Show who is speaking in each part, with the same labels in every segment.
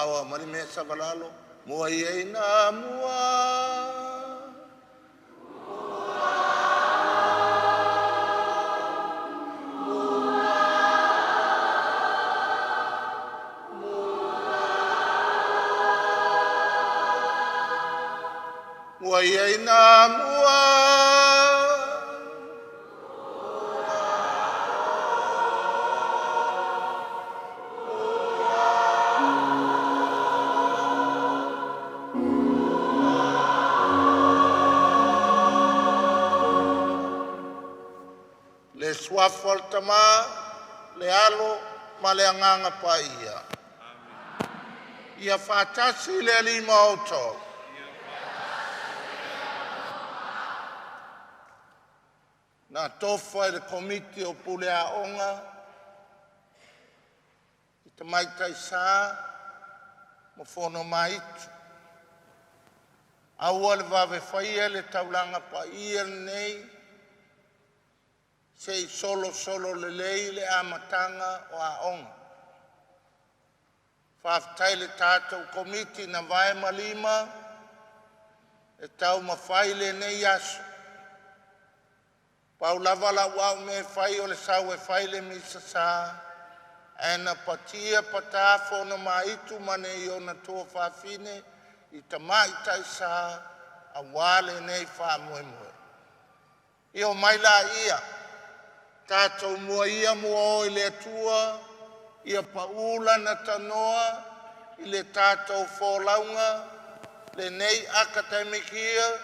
Speaker 1: Faaauau mai le mea Savalalo. Mua ia ina mua, mua ia ina mua, le suafa o le Tama, le Alo ma le Agaga Paia. Ia faatasi le Alii ma outou. Na tofa e le Komiti o Pule Aoga i Tamaitai Sā ma Fonomaitu, aua le vave faia le taulaga paia lenei se i solosolo lelei le amataga o aoga. Faafetai i le tatou Komiti na vae ma lima e taumafai lenei aso. Pau lava lau au mea e fai o le sau e fai le Misa sa ae na patia pata Fonomaitu ma nei ona tuafafine i Tamaitai Sa aua lenei faamoemoe. Ia omai laia, tatou mua ia muaoi le Atua ia pau lana tanoa i le tatou folauga lenei Akademiki Year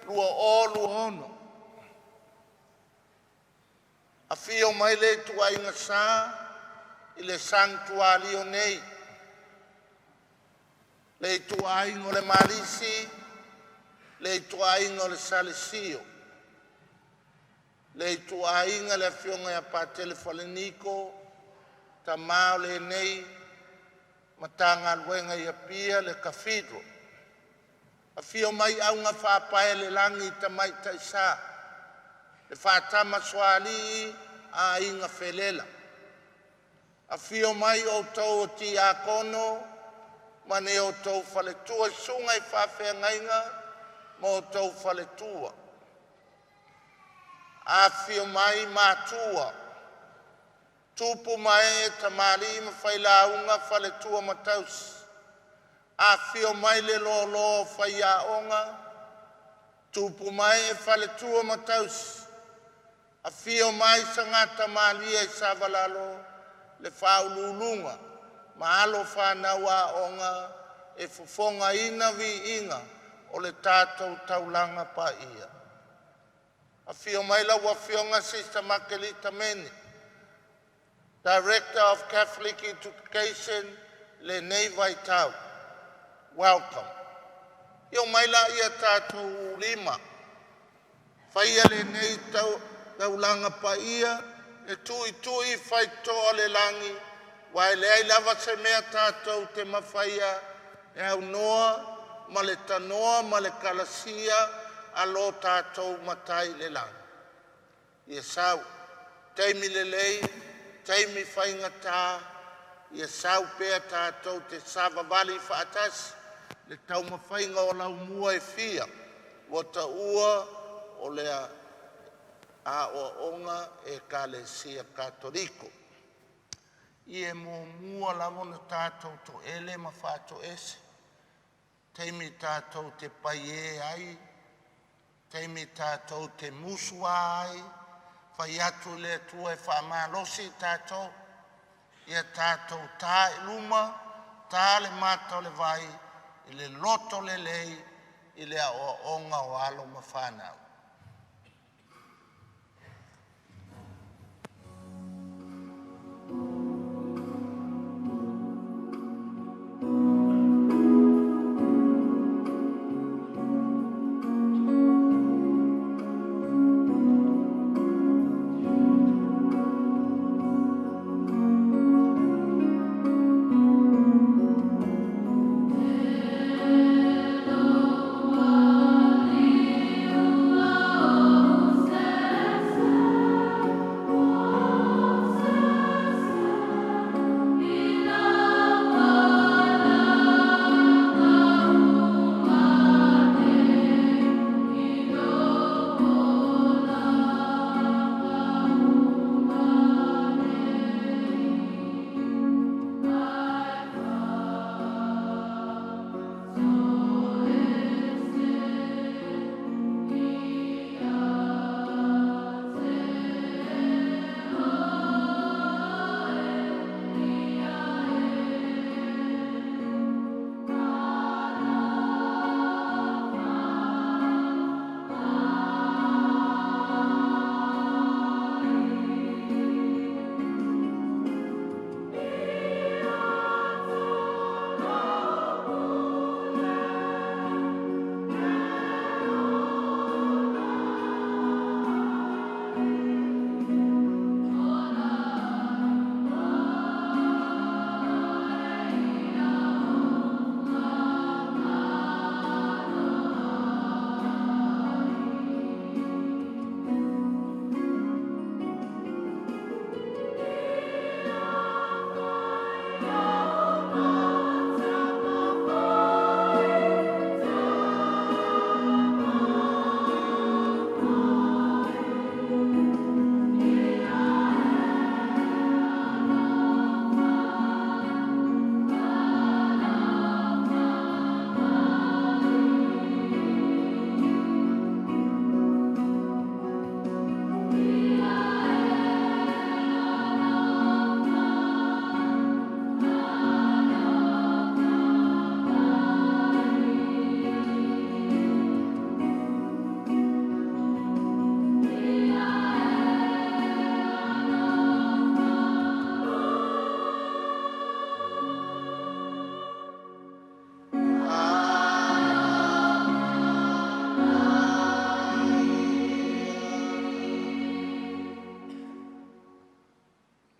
Speaker 1: 2026. Afio mai le ituaiga sa i le Sagitualio nei, le ituaiga o le Malisi, le ituaiga o le Salesio, le ituaiga i le afioga ia Patele Faleniko, tama o lenei Matagaluega i Apia le Cathedral. Afio mai augafaapaelelagi i Tamaitai Sa, le Faatamasoalii Aiga Felela. Afio mai outou o Tiakono ma ni outou faletua, susuga i faafeagaiga ma outou faletua. Afifio mai matua, tupu ma ee, tamalii ma failauga, faletua ma tausi. Afifio mai le loaloa o faiaoga, tupu ma ee, faletua ma tausi. Afio mai segatamalie i Savalalo le faauluuluga ma alo fanau aoga e fofogaina viiga o le tatou taulaga paia. Afio mai lau Afioga Sisa Makelita Mene, Director of Catholic Education i lenei vaitau, welcome. Ia omai laia tatou ulima, faia lenei taulaga paia e tuitui fai toa o le lagi, aua e leai lava se mea tatou te mafaia e aunoa ma le tanoa ma le kalasia a lo tatou Matai i le Lagi. Ia sau, taimi lelei, taimi faigata, ia sau pea tatou te savavali faatasi i le taumafaiga o laumua e fia ua taua o le aoaoga a Ekalesia Katoliko. Ia e muamua lava ona tatou toele ma faatoese, taimi tatou te paiē ai, taimi tatou te musuā ai, fai atu i le Atua e faamalosi i tatou, ia tatou ta i luma, ta le mata o le vai i le loto lelei i le aoaoga o alo ma fanau.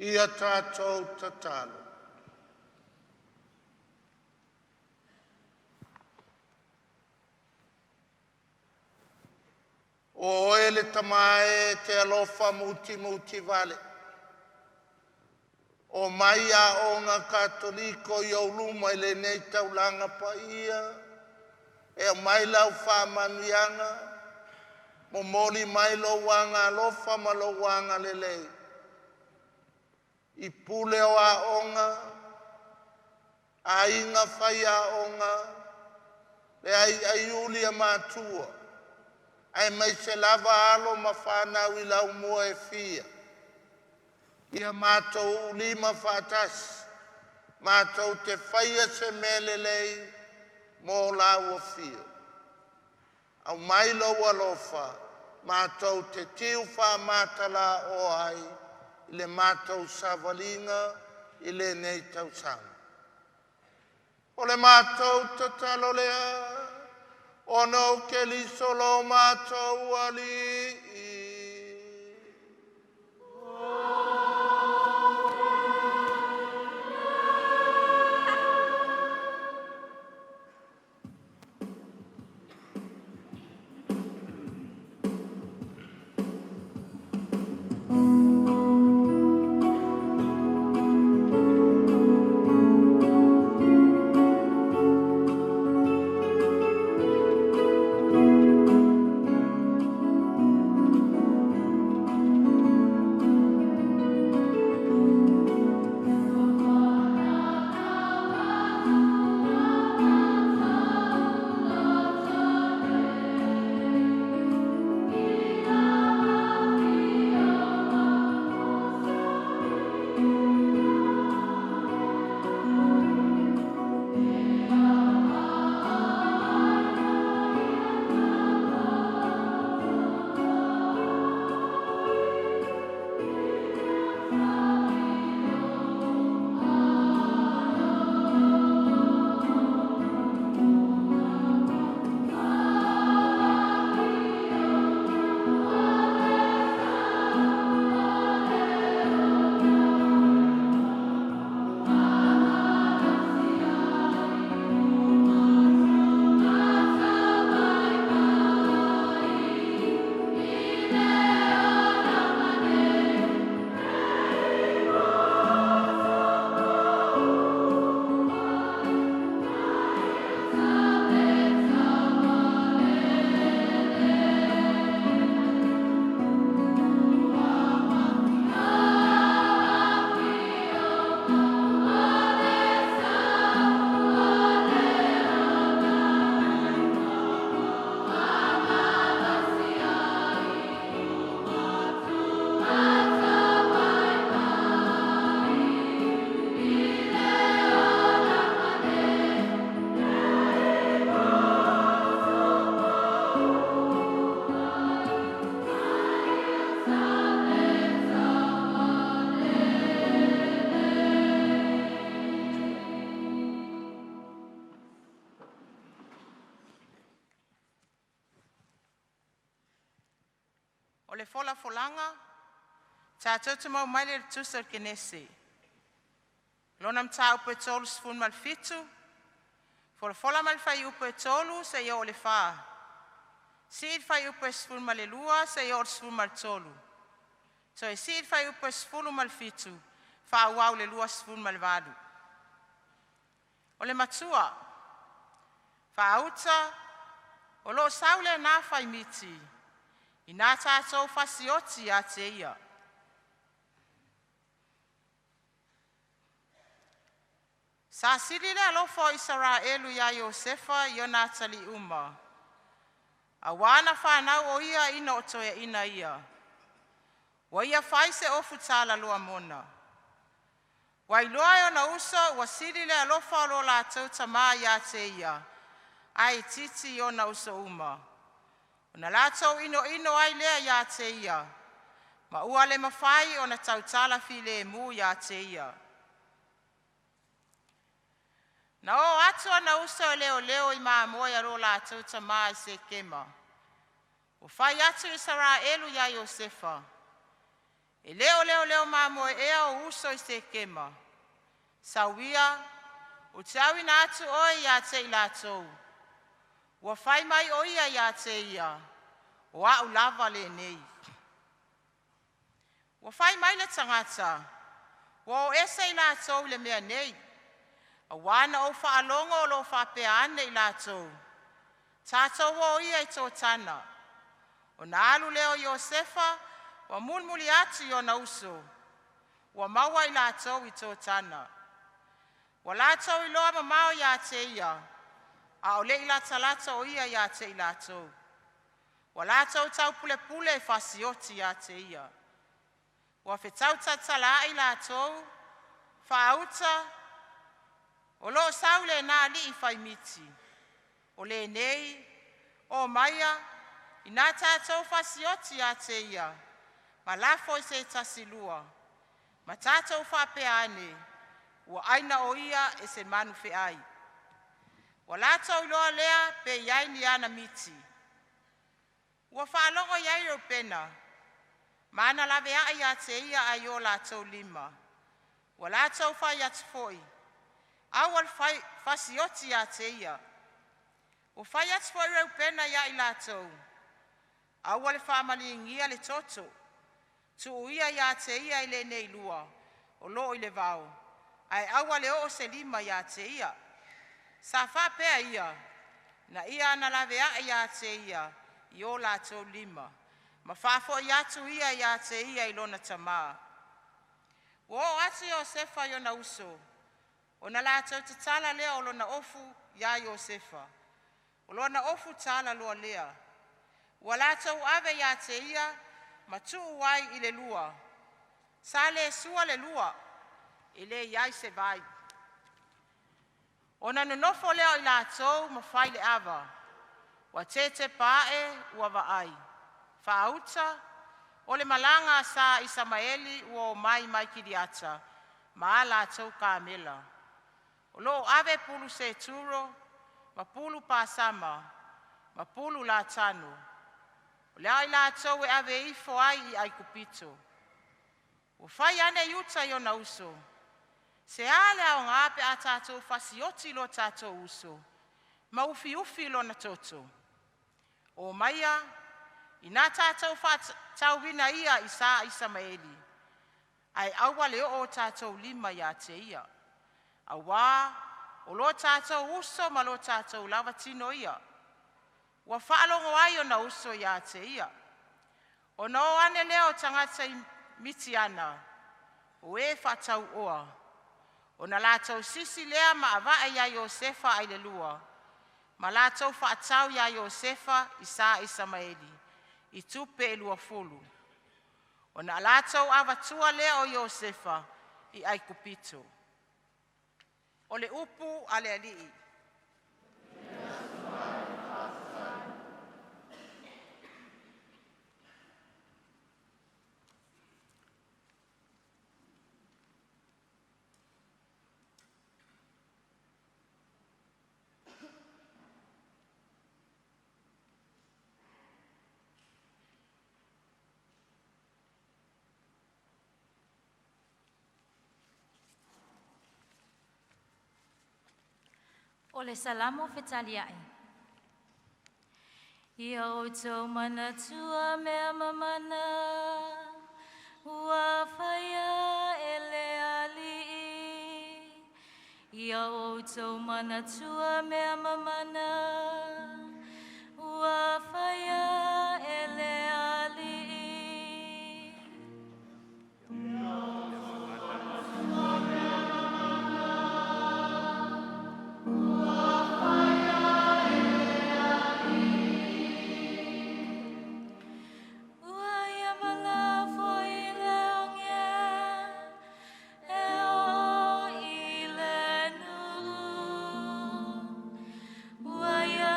Speaker 1: Ia tatou tatalo. O Oe le Tama e e te alofa mutimuti vale, o mai aoga Katoliko i ou luma i lenei taulaga paia e aumai lau faamanuiaga, momoli mai lou agaalofa ma lou agalelei i pule o aoga, aiga faiaoga, le aiaiuli a matua, aemaise lava alo ma fanau i laumua e fia. Ia matou uulima faatasi matou te faia se mea lelei mo lau afio. Aumai lou alofa matou te tiu faamatalaoa ai i le matou savaliga i lenei tausaga. O le matou tatalo lea ona o Keriso lo matou Alii.
Speaker 2: O le folafolaga, tatou te maua mai le tusi o le Kenese lona mataupu e 37, folafola mai le fuaiupu e 3 seia oo i le 4, sii le fuaiupu e 12 seia oo i le 13, toe sii le fuaiupu e 17, faaauau i le 28. O le matua, faauta o loo sau lena faimiti ina tatou fasioti ia te ia. Sa sili le alofa o Isaraelu ia Iosefa i ona atalii uma, auā na fanau o ia ina o toeaina ia. Ua ia fai se ofu talaloa mona. Ua iloa e ona uso ua sili le alofa o lo latou tamā ia te ia ae itiiti i ona uso uma. Ona latou inoino ai lea ia te ia, ma ua le mafai ona tautala filemu ia te ia. Na o atu ona uso e leoleo i mamoe a lo latou tamā i Sekema. Ua fai atu Isaraelu ia Iosefa, E le o leoleo mamoe ea ou uso i Sekema? Sau ia, ou te auina atu oe ia te i latou.” Ua fai mai ʻo ia ia te ia, “O a'u lava lenei.” Ua fai mai le tagata, “Ua o ese i latou i le mea nei, auā na ou faalogo o lo o faapea ane i latou, ‘Tatou o ia i Totana.’” Ona alu lea o Iosefa ma mulimuli atu i ona uso, ua maua i latou i Totana. Ua latou iloa mamao ia te ia, a o le i latalata o ia ia te i latou. Ua latou taupulepule e fasioti ia te ia. Ua fetau talatalaa'i latou, faauta, “O loo sau lena alii faimiti. O lenei, omaia, ina tatou fasioti ia te ia ma lafo i se tasi lua, ma tatou faapea ane, ‘Ua aina o ia e se manu feai.’” Ua latou iloa lea pe i ai ni ana miti. Ua faalogo iai Reupena ma ana laveai ia te ia ae i o latou lima. Ua latou fai atu foi, “Aua le fasioti ia te ia.” Ua fai atu foi Reupena ia i latou, “Aua le faamaligia le toto. Tuu ia ia te ia i lenei lua o loo i le vao, ae aua le oo se lima ia te ia.” Sa faapea ia, na ia ana laveai ia te ia i o latou lima, ma faafoi atu ia ia te ia i lona tamā. Ua oo atu Iosefa i ona uso, ona latou tatala lea o lona ofu iā Iosefa. O lona ofu talaloa lea. Ua latou ave ia te ia ma tuu ai i le lua. Sa le sua le lua, e leai se vai. Ona nonofo lea o i latou ma fai le ava. Ua tetepa ae ua vaai, faauta o le malaga a sa Isamaeli ua omai mai Kiliata ma a latou kamela. O lo o ave pulu seturo ma pulu pasama ma pulu latano, o le a i latou e ave ifo ai i Aikupito. Ua fai ane Iuta i ona uso, “Se a le aoga pe a tatou fasioti lo tatou uso ma ufiufi lona toto? Omaia, ina tatou faatauina ia i sa Isamaeli, ae aua le oo o tatou lima ia te ia, auā o lo tatou uso ma lo tatou lava tino ia.” Ua faalogo ai ona uso ia te ia. Ona o ane lea o tagata i Mitiana, o e faatauoa, ona latou sisi lea ma avae ia Iosefa ai le lua, ma latou faatau ia Iosefa i sa Isamaeli i tupe e 20. Ona latou avatua lea o Iosefa i Aikupito. O le upu a le Alii.
Speaker 3: O le Salamo Fetaliai. Ia outou manatua mea mamana ua faia e le Alii. Ia outou manatua mea mamana ua faia e le Alii. Ua ia valaau foi i le oge e oo i le nuu. Ua ia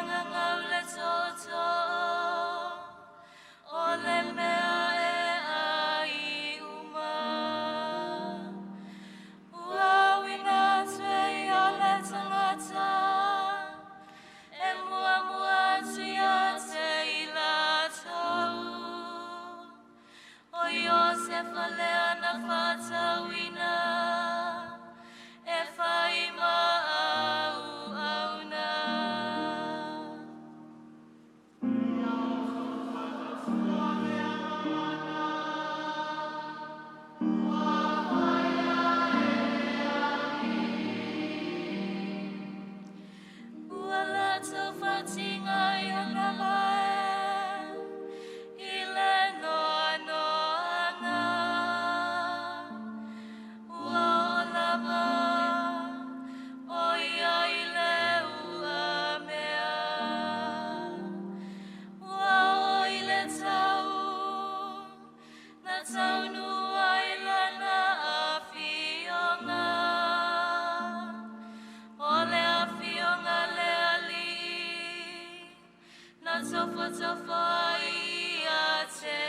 Speaker 3: na tofotofoa ia te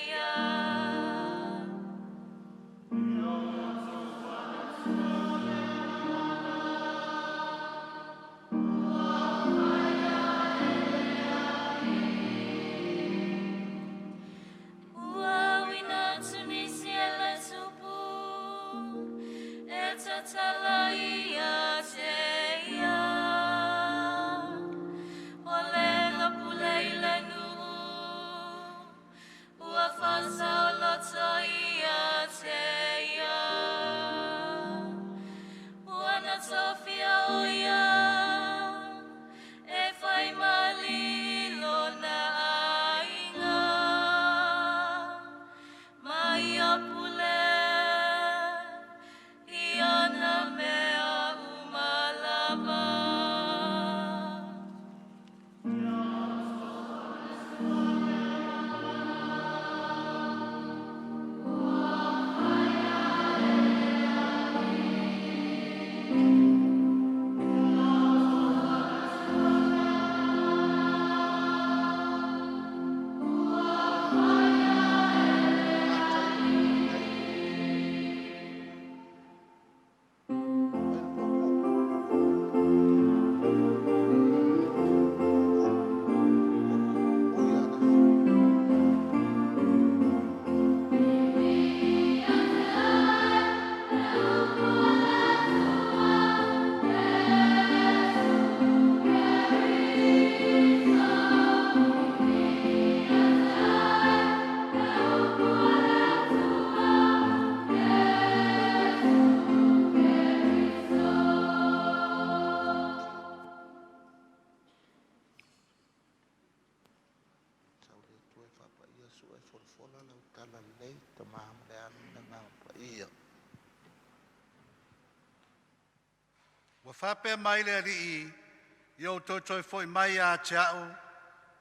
Speaker 3: ia. Ua uina atu nisi e le tupu, e tatala ia te ia. O le pule i le nuu, ua faasaoloto ia te ia. Ua na tofia o ia, e fai ma alii i lona aiga. Ma ia pule i ana mea uma lava.
Speaker 1: Sau le Atua e faapaia sua e folafola lau talalelei, Tama ma le Alo ma le Agaga Paia.
Speaker 4: Ua faapea mai le Alii, ia outou toe foi mai ia te a'u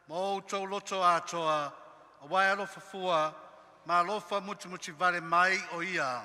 Speaker 4: ma o outou loto atoa, auā e alofa fua ma alofa mutimutivale mai o Ia.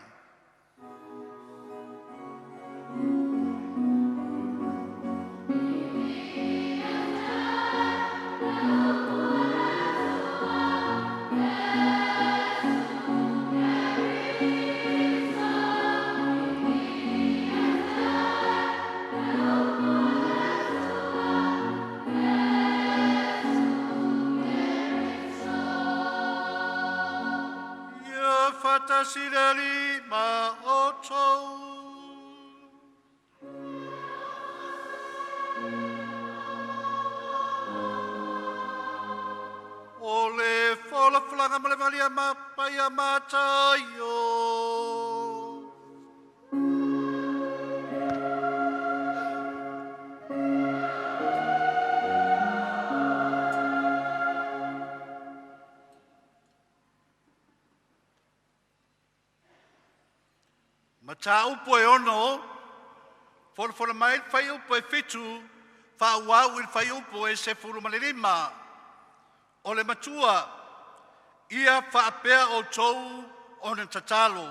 Speaker 4: Ia faatasi le Alii ma outou. O le folafolaga ma le valia mapai a Mataio. Mataupu e ono, folafola mai le fuaiupu e 7, faaauau i le fuaiupu e 15. O le matua, ia faapea outou ona tatalo.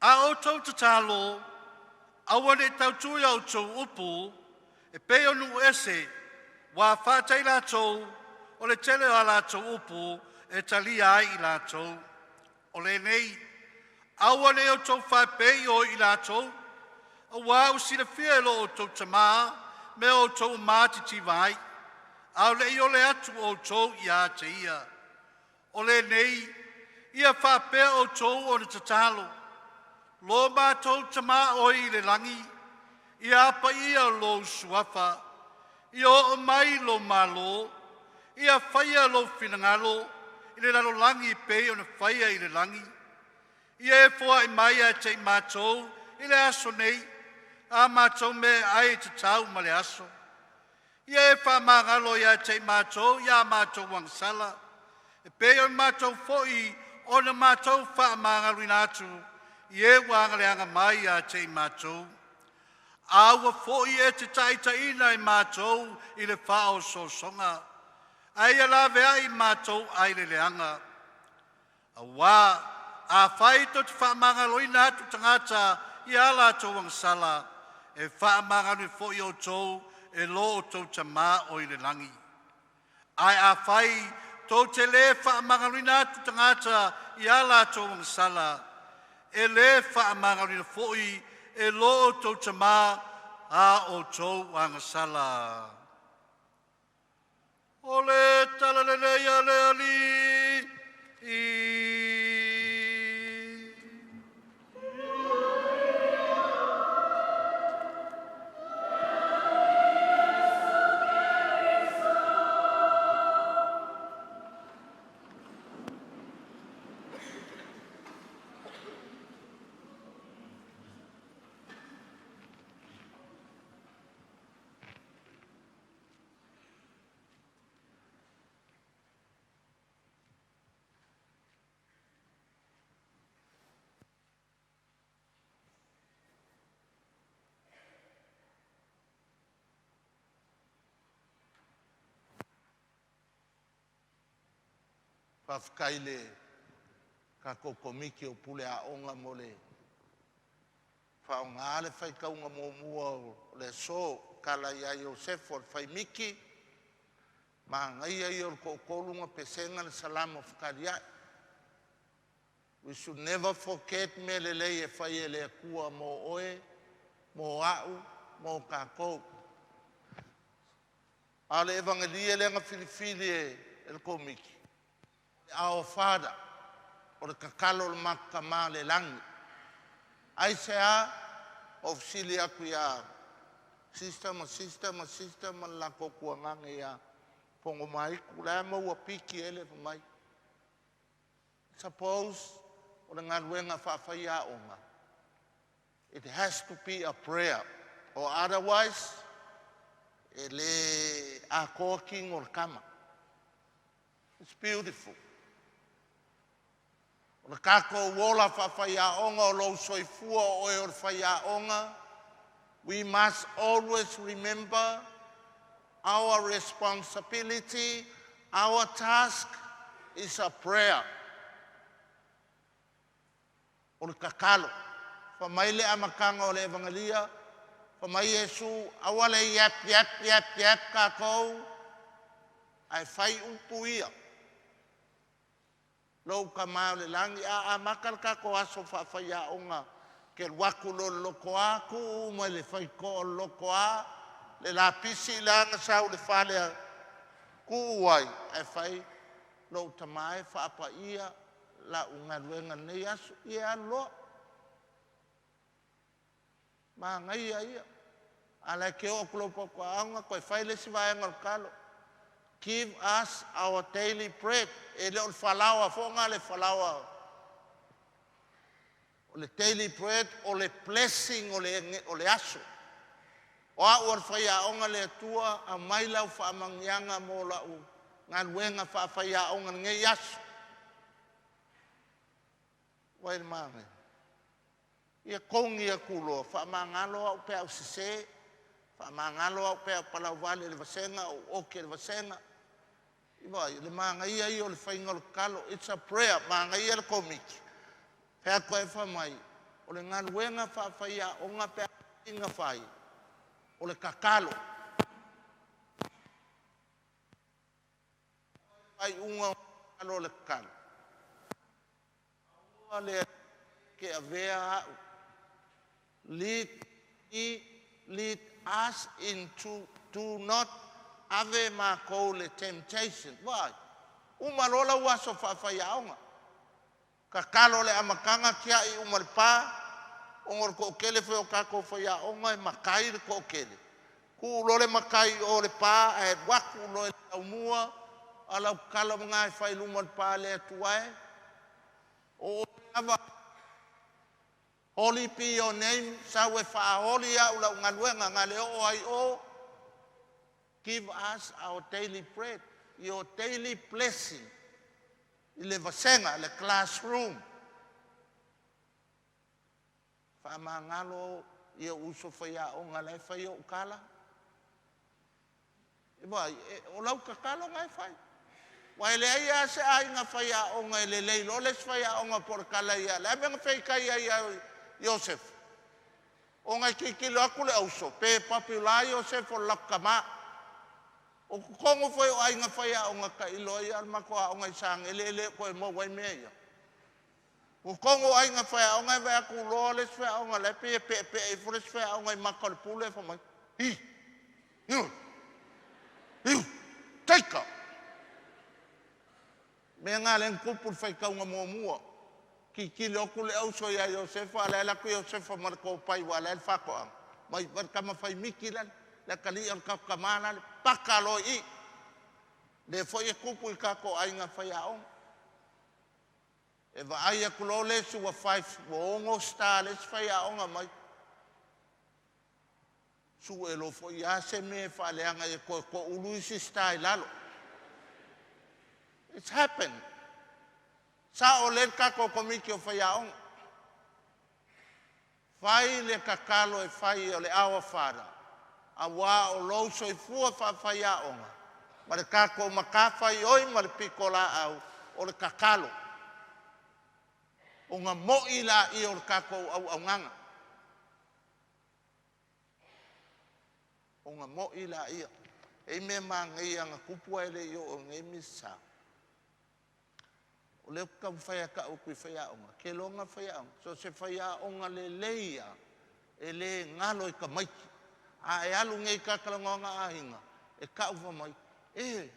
Speaker 4: A outou tatalo, aua ne i tautu i a outou upu, e pei o nuu ese, ua faatai latou o le tele o a latou upu e talia ai i latou. O lenei, aua ne i outou faapei o i latou, auā ua silafia e lo outou Tamā mea o outou matitiva ai, a o le i ole atu outou ia te Ia. O lenei, ia faapea outou ona tatalo, lo matou Tamā oe i le lagi, ia paia lou suafa, ia oo mai lou malo, ia faia lou finagalo i le lalolagi e pei ona faia i le lagi. Ia e foai mai ia te i matou i le aso nei, a matou meaai e tatau ma le aso. Ia e faamagalo ia te i matou ia matou agasala, e pei ona matou foi ona matou faamagaloina atu i e ua agaleaga mai ia te i matou. Aua foi e te taitaiina i matou i le faaosoosoga, ae ia laveai matou ai le leaga. Auā afai tou te faamagaloina atu tagata ia latou agasala, e faamagalo foi outou e lo outou Tamā o i le lagi. Ae afai tou te le faamagaloina atu tagata ia latou agasala, e le faamagaloina foi e lo outou Tamā a outou agasala. O le tala lelei a le Alii.
Speaker 1: Faafetai i le tatou Komiti o Pule Aoga mo le faaaoga le faitauga muamua o le aso, tala ia Iosefa o le faimiti, manaia ia o le toatolu na pesega le Salamo fetaliai. We should never forget mea lelei e fai e le Atua mo oe, mo au, mo tatou. A o le Evagelia lea na filifili e le Komiti, Our Father, o le tatalo a le matou Tama i le lagi. Aisea? Ua ou fesili atu ia Sister ma Sister ma Sister ma le latou tuagane ia Fonomaitu, o le a le mea ua piki ai le fai mai? Suppose o le galuega faafaiaoga, it has to be a prayer or otherwise e le atoa tino o le tama. It's beautiful. O le tatou ola faafaiaoga o lou soifua o oe o le faiaoga, we must always remember our responsibility, our task is a prayer. O le tatalo. Fai mai le amataga o le Evagelia, fai mai Iesu, aua le yap yap yap yap tatou, ae fai upu ia. Lou Tama o le lagi, a amata le tatou aso faafaiaoga, ke alu atu loa i le lotoa, tuu uma i le faitotoa o le lotoa, le lapisi le aga sau i le fale, tuu ai, ae fai, lou Tama e faapaia lau galuega i lenei aso. Ia alu loa. Manaia ia. A la e te oo atu loa i le potu aoga, toe fai le isi vaega o le talo. Give us our daily bread. E le o le falaoa foi lena le falaoa. O le daily bread o le blessing o le aso. O au o le faiaoga le Atua, aumai lau faamanuiaga mo lau galuega faafaiaoga i lenei aso. Vai le manaia. Ia togi atu loa, faamagalo au pe a ou sese, faamagalo au pe a ou palauvale i le vasega, ou oki e le vasega. Vaai, le manaia ia o le faiga o le tatalo. It's a prayer. Manaia le Komiti. Fai atu ai fai mai, o le galuega faafaiaoga pe a na fai, o le tatalo. Faaiuga o le tatalo. Aua le ke avea au. Lead me, lead us into, do not ave matou le temptation. Vaai, uma loa lau aso faafaiaoga. Tatalo le amataga tiai uma le pa, ona o le toatele foi o tatou faiaoga e matai le toatele. Tuu loa le matai o le pa ae alu atu loa i le laumua, a o lau tatalo lena e fai i luma o le pa le Atua e. O oe lava, holy be your name, sau e faaoli au lau galuega na le oo ai o. Give us our daily bread, your daily blessing. I le vasega, le classroom. Faamagalo ia uso faiaoga la e fai ou tala. E vaai, o lau tatalo na e fai. Ua e leai lava se aiga faiaoga e lelei loa le isi faiaoga po o le tala ia. Le a mea na feitai ai ia Iosefa? O ngai kikilo aku le auso, pe papilai o se fo lakama. O kukongo foi o ainga whai a o ngā ka ilo ia al mako a o ngai sang ele ele ko e mo wai mea ia. O kongo ainga whai a o ngai wai aku loa le swea o ngā lepe e pe pe e fure swea o ngai maka le pule fa mai. Hi! Hi! Hi! Taika! Mea ngā len kupu le whai kaunga mua mua. Ki ki le oku le auso ia Iosefa, ala ala ku Iosefa ma le kōpai wa ala el whakoanga. Mai war kama whai miki lale, le kali al ka kamala le paka lo i. Le foi e kupu i kako ainga whai aonga. E va ai aku lo le su wa five wa ongo star le whai aonga mai. Su e lo foi a se me whaleanga e ko ko ulu isi star i lalo. It's happened. Sa o le kako komiki o whai aonga. Whai le kakalo e whai o le awa whara. A wā o lou soifua wha whai aonga. Ma le kako makawhai oi ma le piko la au o le kakalo. O ngā moi la i o le kako au au nganga. O ngā moi la ia. E me mā ngai anga kupua ele i o ngai misa. O leo ka whai a ka o kui whai aonga. Ke longa whai aonga. So se whai aonga le leia e le ngalo i ka maiki. A e alu ngai kakalonga ahinga. E ka uwa mai. E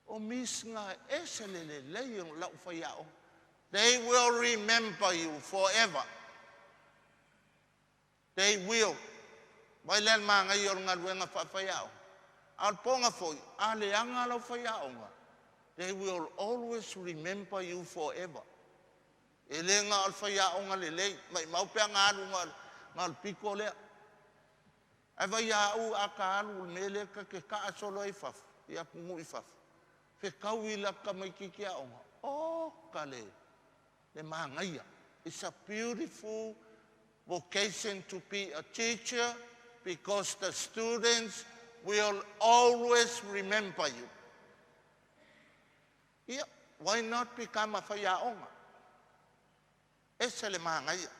Speaker 1: o mis ngā ese le le lei o lau whai aonga. They will remember you forever. They will. Mai le mā ngai o ngā luenga wha whai aonga. A o ponga foi, a le anga lau whai aonga. They will always remember you forever. E le ngā o le whai aonga le lei. Mai mau pea ngā alu ngā le piko lea. Ai vai a au a ka alu le mele ka ke ka solo i fafu. I aku ngu i fafu. Fe kau i la ka mai ki ki aonga. Oh, ka le. Le mā ngaia. It's a beautiful vocation to be a teacher because the students will always remember you. Ia, why not become a whai aonga? Ese le mā ngaia.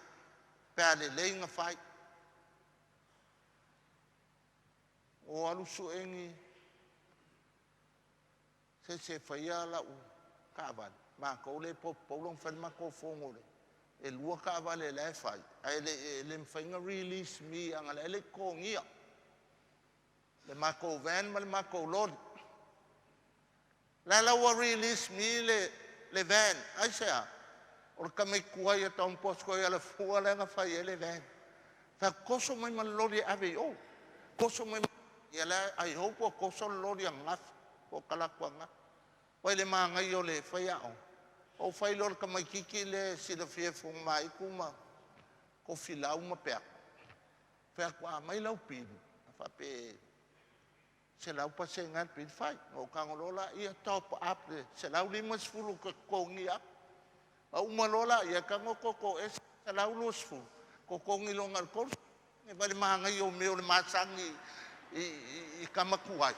Speaker 1: Pea le leinga whai. O alu suengi se se whaia la u ka vale. Mā kou le po paulong whai ma ko fongo le. E lua ka vale le whai. Ai le le mwhainga release mi anga le le kongia. Le mā kou van ma le mā kou lori. La la ua release mi le le van. Ai se a. O le kame kua ia taun posko ia le fua le nga whai e le van. Fa koso mai ma le lori e ave i o. Koso mai ia le ai hope o koso le lori a ngaf. O kalakua ngaf. Wai le mā ngai o le whai ao. O whai lo le kamai kiki le sila fie funga mai kuma ko filau ma pea. Whea kua mai lau pilu. Wha pe se lau pa se ngai pilu whai. O kangolola ia top up le se lau lima sifulu ka kongi up. A umalola ia kango koko e se lau lo sifulu. Ko kongi lo ngal kolu. E wale mā ngai o meo le masangi i kamakuai.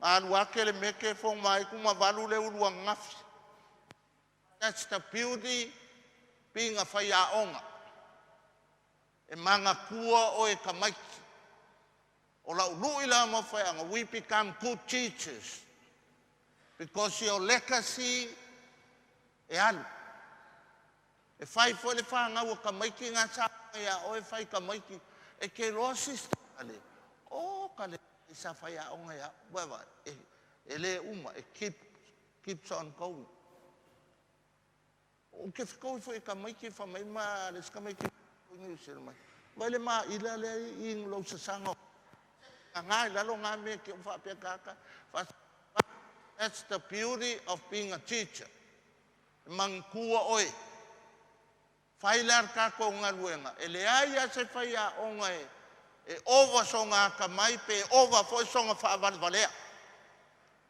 Speaker 1: Alu ake le meke fong mai kuma valu le ulu ngafi. That's the beauty being a whai aonga. E manga kua o e kamaiki. O lau lui la mo whai anga. We become good teachers. Because your legacy e alu. E whai fo le whangau o kamaiki ngā sa ia o e whai kamaiki. E ke loa sister le. O ka le sa whai aonga ia. Wewa, e le uma, e keeps on going. O ke whikau fo e kamaiki wha mai ma le skamaiki ngi usel mai. Vai le ma ila le i nglo sasanga. Ngā lalo ngā me ke wha pe kaka. That's the beauty of being a teacher. Mangkua oe. Whai le ar kako ngā luenga. E le ai a se whai a onga e. E ova songa aka mai pe ova foi songa whaawalevalea.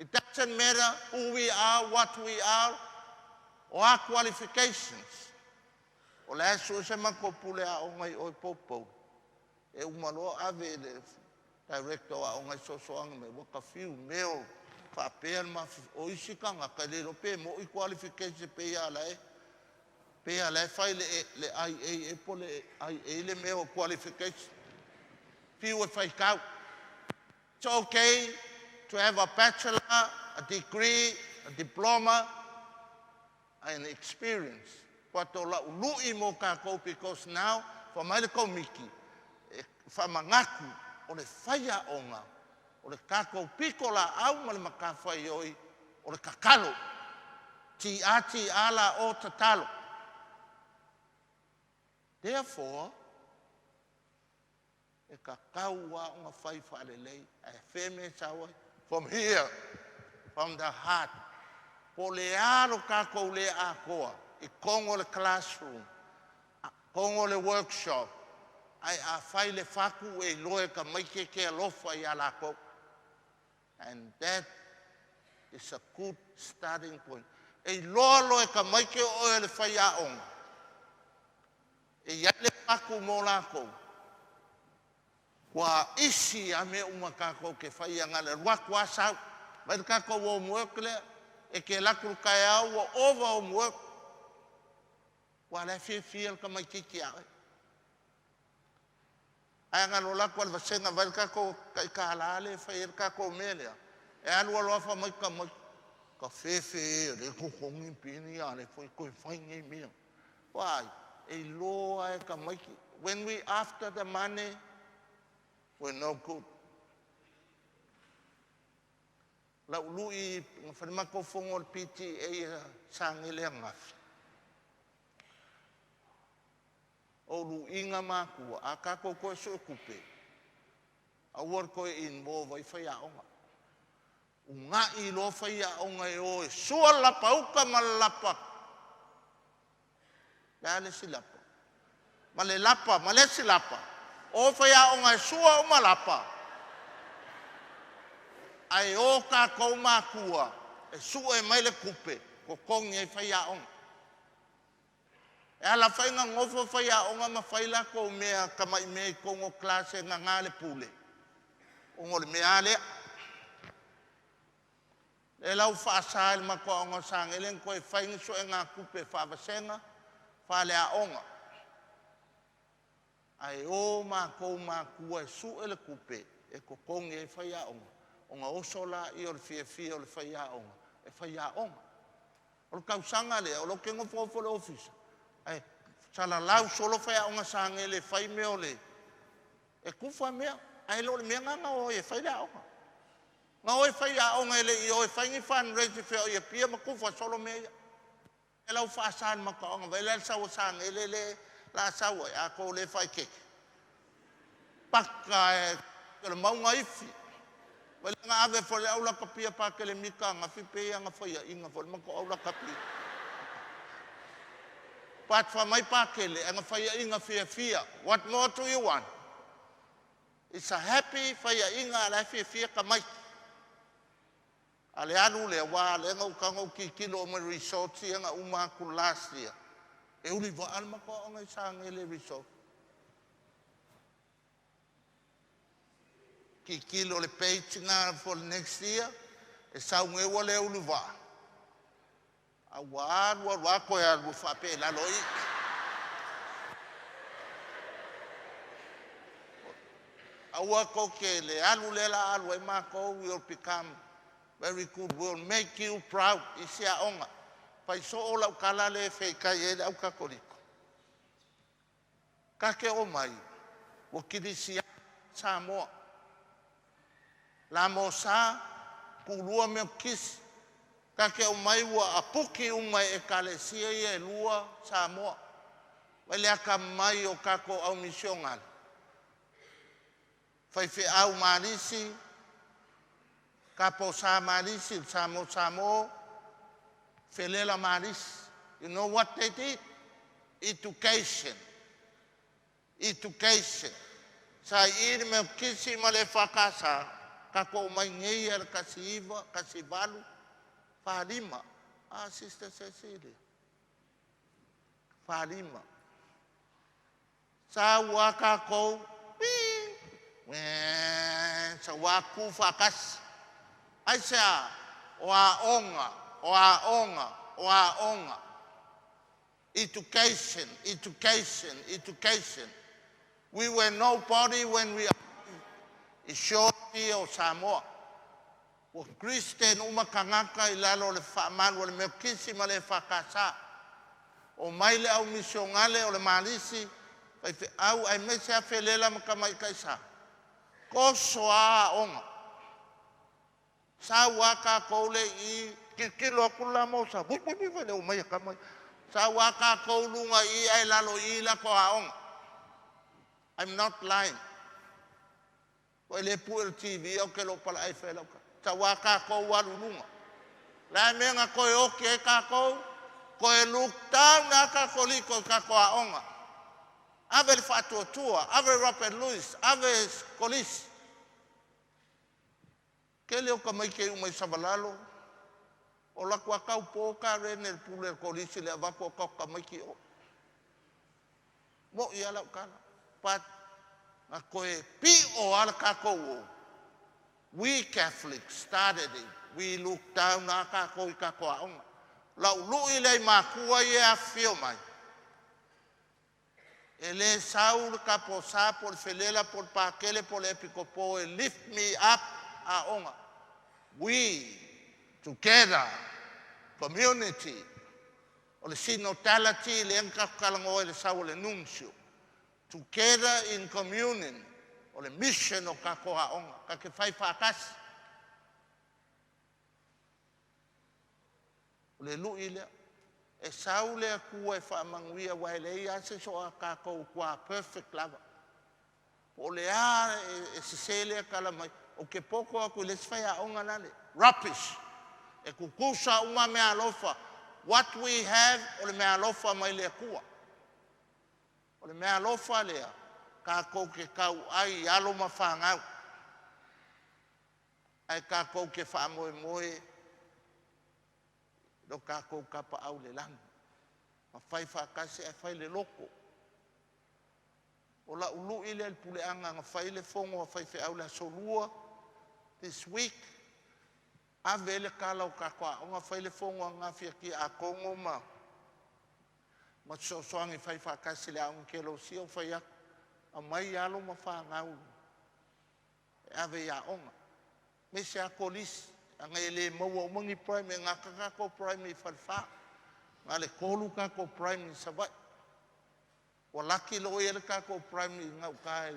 Speaker 1: It doesn't matter who we are, what we are, or our qualifications. O le aso se mako pule a onga i oi popo. E umaloa ave le director a onga i sosoanga me waka fiu meo whaapea ma o isi kanga ka le pe mo i qualification pe ia la e. Pea le fai le IA e po le IA le mea o qualification. Fiu e faitau. It's okay to have a bachelor, a degree, a diploma, and experience. But o lau lui mo kākou, because now, fa mai le komiti, e whamangatu o le whaia onga, o le kākou piko la au ma le makawhai oi, o le kakalo. Ti a ti ala o tatalo. Therefore, e ka kau a o ngā whai whaalelei, e wheme sawa, from here, from the heart. Po le alo kākou le akoa, i kongo le classroom, kongo le workshop, ai a whai le whaku e loe ka maike ke alofa i a lākou. And that is a good starting point. E loa loe ka maike o e le whai a onga. E ia le whaku mō lākou. Kua isi a me uma kākou ke whai anga le ruaku a sau. Mai le kākou homework lea. E ke laku kai au ua over homework. Ua le fia fia le ka mai kiki a oe. Ai anga lo laku al vasenga vai le kākou kai ka la le whai el kākou mea lea. E alu alo afa mai ka mai. Ka fefe e le kokongi pini a le fai koe whai ngei mea. Why? E loa e ka maiki. When we after the money, we're no good. Lau lui nga whalimako fongo le PTA e sangele ngafi. O lu inga makua, a kako koe su kupe. A ua koe involve ai whai aonga. U ngā i lo whai aonga e o e sua lapa uka ma lapa. Le ale si lapa. Ma le lapa, ma le si lapa. O whai aonga e sua o ma lapa. Ai o kākou makua, e sua e mai le kupe, ko kongi ai whai aonga. E ala whainga ngofo whai aonga ma whai lako mea kamai mea i kongo klase ngā ngā le pule. O ngole mea alea. E lau whaasa ele makoa onga sangele koe whainga so e ngā kupe whaavasenga, whale aonga. Ai o mākou mākua e su ele kupe e kokongi e whai aonga. O ngā oso la i o le fia fia o le whai aonga. E whai aonga. O le kausanga lea, o lo ke ngofo le ofisa. Ai, sala lau solo whai aonga sangele whai mea o le. E kufa mea, ai lo le mea nganga o e whai le aonga. Ngā oe whai aonga ele i oe whai ngi fundraise whea o ia pia ma kufa solo mea ia. E lau whaasaan maka onga, vai le sawa sangele le la sawa a ko le whai keke. Paka e le maunga ifi. Vai le ngā ave fo le aula kapia pa ke le mika ngā fipe ia ngā whaia inga fo le mako aula kapia. Pat wha mai pa ke le ngā whaia inga fia fia. What more do you want? It's a happy whaia inga la fia fia ka mai. A le alu le wā le ngau ka ngau ki kilo o mai resort ia ngā uma aku last year. E uli wa alma ko o ngai sangele resort. Ki kilo le page ngā for next year, e sau ngewa le uli wa. A wā alu alu a koe alu whape lalo i. A ua ko ke le alu le la alu e mākou will become very good, will make you proud. Isi a onga. Pai so o lau kala le wheikai e le au kakoliko. Kake o mai, wa kirisi a Samoa. La mo sa, kulua meo kisi. Kake o mai ua apuki umai e kalesia ia e lua Samoa. Wai le aka mai o kako au misiongali. Whai whe au marisi, kapo sa marisi, Samoa Samoa, Felela marisi. You know what they did? Education. Education. Sa i me kisi ma le whakasa, kako mai ngei le kasi iwa, kasi valu, whalima. Ah, Sister Cecilia. Whalima. Sa ua kako, sa wā ku whakasi. Ai se a, o a onga, o a onga, o a onga. Education, education, education. We were nobody when we i sioti o Samoa. Ua Christian uma kangaka i lalo o le faamalu o le Melekisi ma le EFKS. Omai le au misionale o le Malisi, faifeau aemaise lava felela ma tamaitai sa, toso lava aoga. Sau lava tatou lea i i, tilotilo atu le la mosa, vui vui vui le omai a tama ia. Sau lava tatou luga i i ae lalo i i latou aoga. I'm not lying. Ua le pue o le TV ou te le o pala'e fai lau tala. Sau lava tatou alu i luga. O le a le mea na toe oti ai tatou? Toe look down lava Katoliko i tatou aoga. Ave le faatuatua, ave Robert Louis, ave Kolisi. Tele o tamaiti e iu mai Savalalo, o latou lava taupo kareni e le pule a le Kolisi i le avatu o tatou tamaiti i o. Mo'i lava lau tala. But na toe pi'o lava le tatou o. We Catholics started it. We look down lava tatou i tatou aoga. Lau lui lea i matua ia e afifio mai, e le sau le taposa po o le felela po o le pakele po o le epikopo e lift me up aoga. We together, community, o le synodality lea na tatou talanoa i le sau o le nuncio. Together in communion, o le mission o tatou aoga, ta te fai faatasi. O le lui lea. E sau le Atua e faamanuia aua e leai lava se isi o a tatou ua perfect lava. Po o le a e sese lea tala mai, ou te poto atu i le isi faiaoga lale. Rubbish! E tutusa uma meaalofa. What we have, o le meaalofa mai le Atua. O le meaalofa lea, tatou te tauai i alo ma fanau. Ae tatou te faamoemoe lo tatou tapaau i le lagi. Ma fai faatasi ae fai le loto. O lau lui lea i le puleaga na fai le fono a faifeau i le Aso Lua this week, ave ai le tala o tatou aoga, fai le fono ananafi a tiakono ma fesoasoani fai faatasi i le aoga kenosia o fai atu, aumai alo ma fanau e ave i aoga. Aemaise lava kolisi, leaga e le maua uma ni primary, e gata tatou primary i Falefa. Na o le 3 tatou primary i Savaii. Ua laki loa i ai le tatou primary i gauta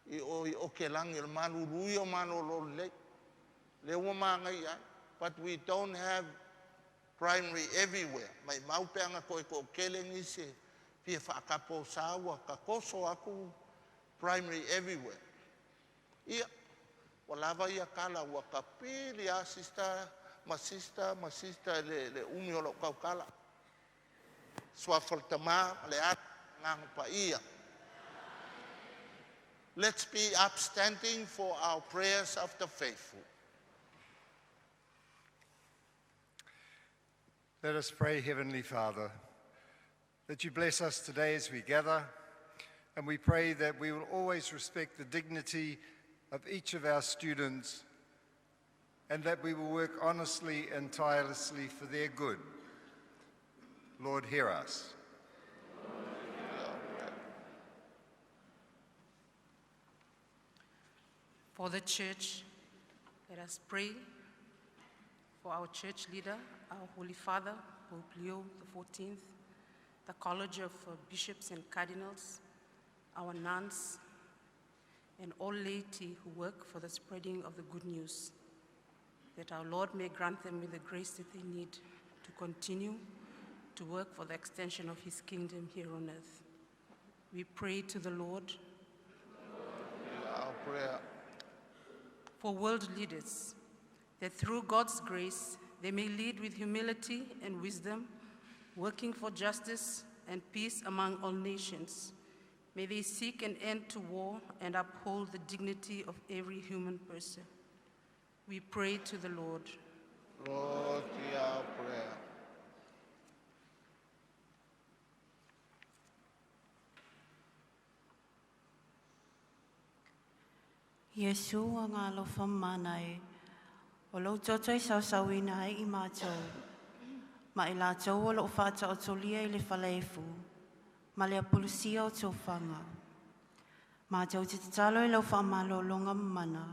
Speaker 1: i o i Okelagi, o le malulu ia o malolo lelei. Lea ua manaia ai. But we don't have primary everywhere. Maimau pe ana toe toatele nisi e fia faataposa ua tatoso atu primary everywhere. Ia, ua lava ia tala, ua tapili lava sister ma sister ma sister le, le umi o lau tautala. Suafa o le Tama ma le Alo ma le Agaga Paia. Let's be upstanding for our prayers of the faithful.
Speaker 5: Let us pray, Heavenly Father, that you bless us today as we gather, and we pray that we will always respect the dignity of each of our students and that we will work honestly and tirelessly for their good. Lord, hear us.
Speaker 6: For the church, let us pray for our church leader, our Holy Father, Pope Leo XIV, the College of Bishops and Cardinals, our nuns, and all laity who work for the spreading of the good news, that our Lord may grant them with the grace that they need to continue to work for the extension of his kingdom here on earth. We pray to the Lord.
Speaker 1: Our prayer.
Speaker 6: For world leaders, that through God's grace they may lead with humility and wisdom, working for justice and peace among all nations. May they seek an end to war and uphold the dignity of every human person. We pray to the Lord.
Speaker 1: Lord, hear our prayer.
Speaker 7: Iesu agaalofa mana e, o lou toto e saosauina ai i matou. Ma i latou o loo faataotolia i le falaefu ma le apulusia o tofaga. Matou te tatalo i lau faamalologa mamana,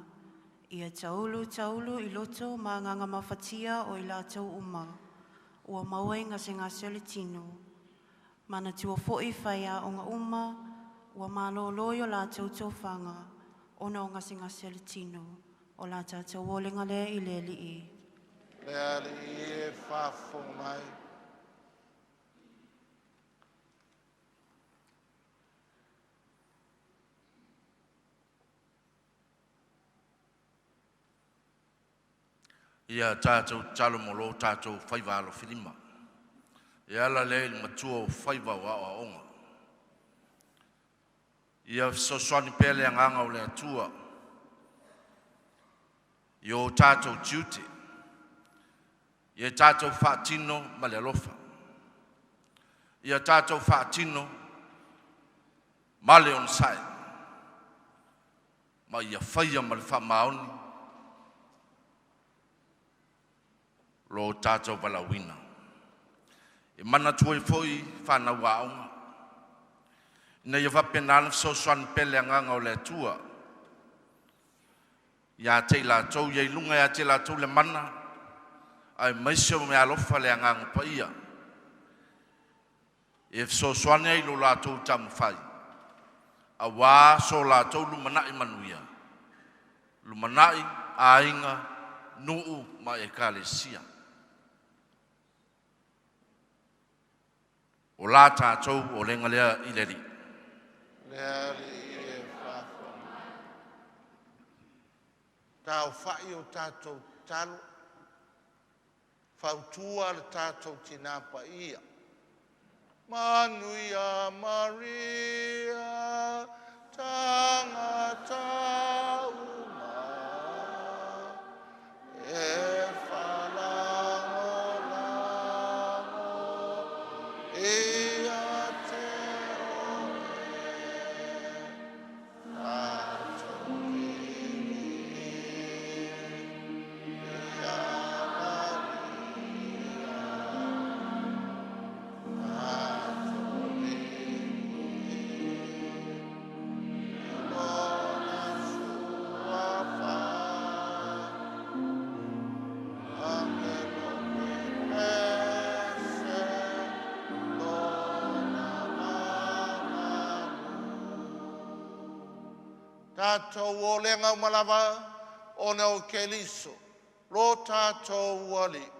Speaker 7: ia taulu taulu i loto ma agaga mafatia o i latou uma, ua maua i gasegase o le tino. Manatua foi faiaoga uma, ua malolo i o latou tofaga, ona o gasegase o le tino. O la tatou olega lea i le Alii.
Speaker 1: Le Alii e faafofoga mai.
Speaker 8: Ia tatou tatalo mo lo tatou faiva alofilima e ala lea i le matua o faiva o aoaoga. Ia fesoasoani pea le agaga o le Atua i o tatou tiute, ia tatou faatino ma le alofa, ia tatou faatino ma le onosai, ma ia faia ma le faamaoni lo tatou valaauina. E manatua ai foi fanau aoga, ina ia faapena ona fesoasoani pea le agaga o le Atua ia te i latou, ia i luga ia te i latou le mana aemaise o meaalofa a le Agaga Paia e fesoasoani ai i lo latou taumafai aua so latou lumanai manuia, lumanai aiga, nuu ma ekalesia. O la tatou olega lea i le Alii.
Speaker 1: Le Alii e faafofoga mai. Taaofai o tatou tatalo, fautua le tatou Tina Paia. Manuia Maria, tagata uma, e faalagolago ia te oe. Tatou viia Maria, tatou viia Lona Suafa. Angelo pepese lona mamalu. Tatou olega uma lava ona o Keriso, lo tatou Alii.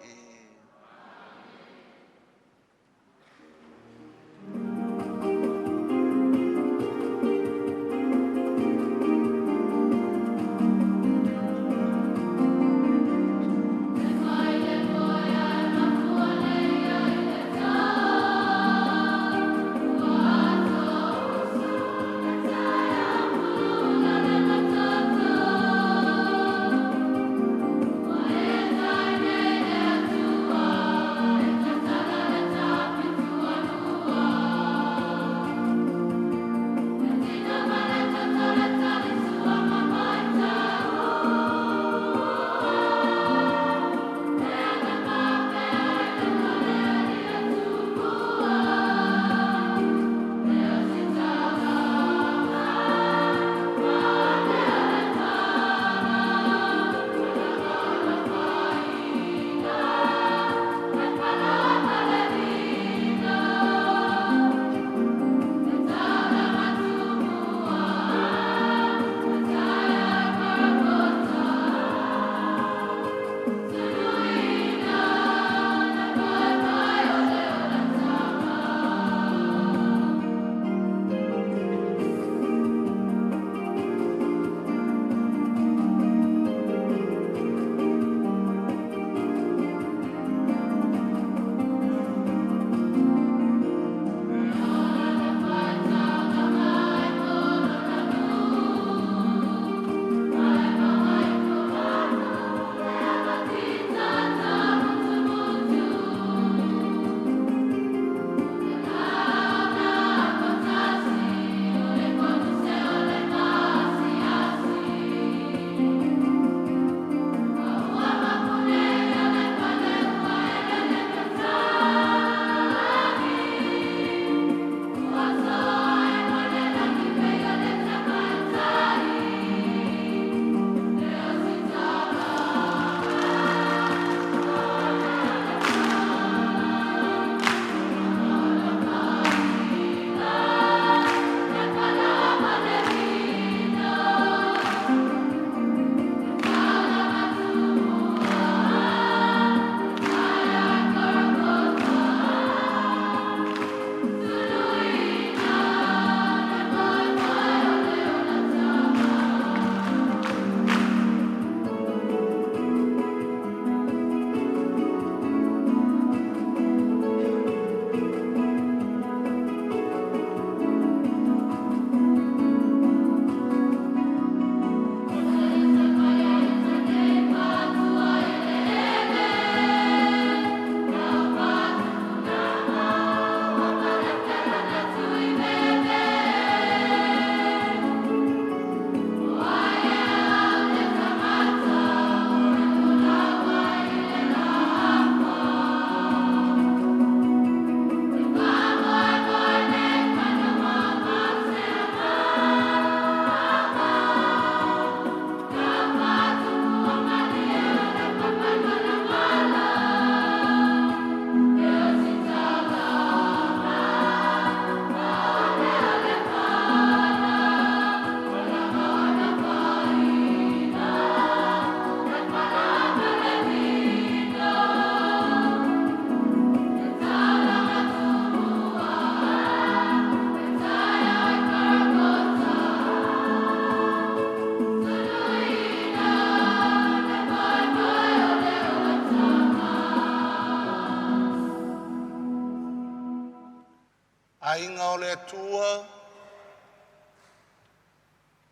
Speaker 1: Atua,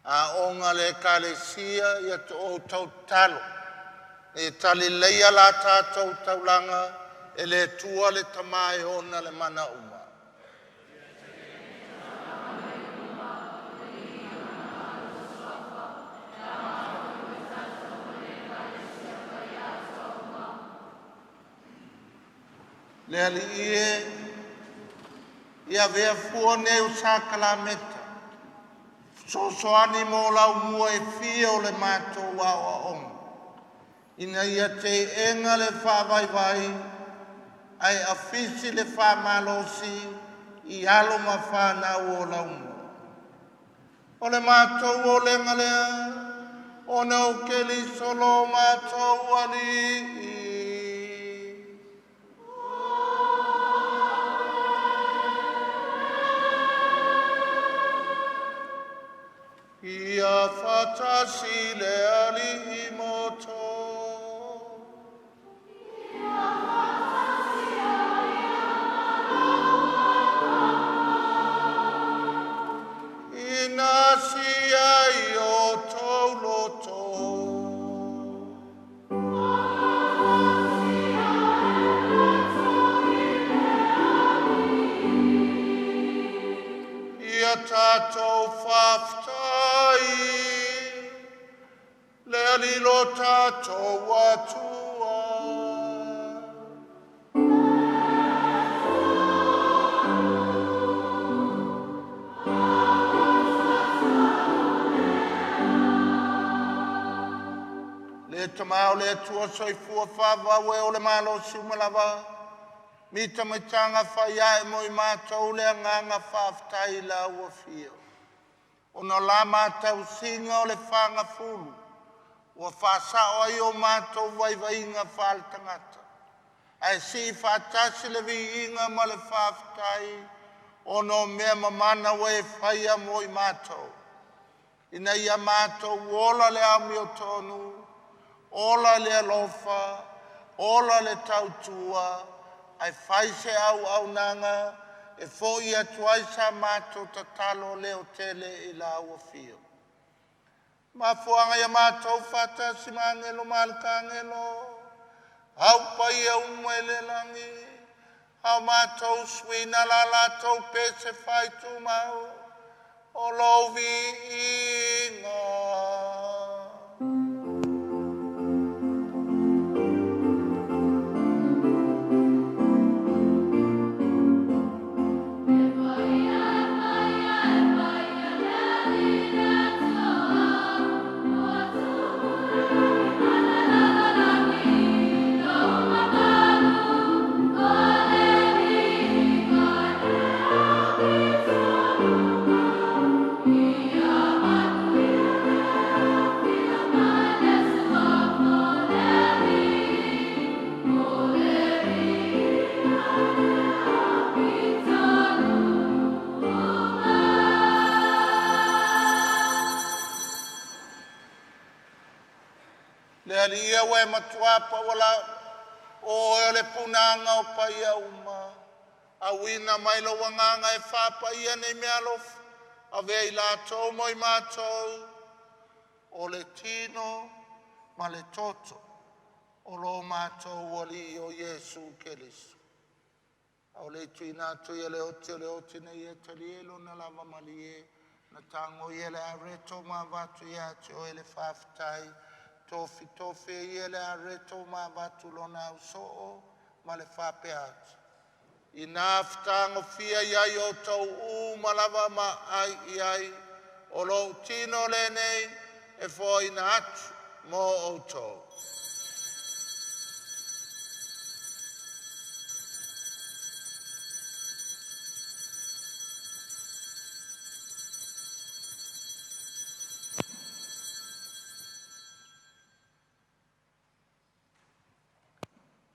Speaker 1: aoga a le Ekalesia, ia outou tatalo ina ia talileleia la tatou taulaga e le Atua le Tama e ona le mana uma. Le Alii e, ia avea fua nei o sakalameta, fesoasoani mo laumua e fia o le matou aoaoga, ina ia teena le faavaivai ae afisi le faamalosi i alo ma fanau o laumua. O le matou olega lea, ona o Keriso lo matou Alii. Ia faatasi le Alii ma outou. Ina sia i outou loto. Ia tatou faafetai le Alii lo tatou Atua. Le Tama o le Atua soifua faavavau e o le malosi uma lava, mitamitanga fai ae mo i matou le agaga faafetai i la ua fia. Ona o la matausiga o le fagafulu, ua faasao ai o matou vaivaiga faale-tagata, ae sii faatasi le viiga ma le faafetai ona o mea mamana ua e faia mo i matou. Ina ia matou ola le amiotonu, ola le alofa, ola le tautua, ae fai se auaunaga e fo'i atu ai sa matou tatalo leotele i la ua fio. Mafuaaga ia matou faatasi ma agelo ma alekagelo, au paia uma i le lagi, ao matou suina la latou pese faitumau, o lou viiga. Le Alii e ua e matua paualau, o oe o le punaga o paia uma, auina mai lou agaga e faapaia nei meaalofa, avea i latou mo i matou, o le tino ma le toto o lo matou Alii o Iesu Keriso. A o le i tuuina atu ia le oti o le oti ina ia talia i lona lava malie, na tago ia e le areto ma avatu ia te oe le faafetai, tofitofi e ia le areto ma avatu lona ausoo ma le faapea atu, Ina fetagofia ia i outou uma lava ma ai i ai, o lou tino lenei e foaina atu mo outou.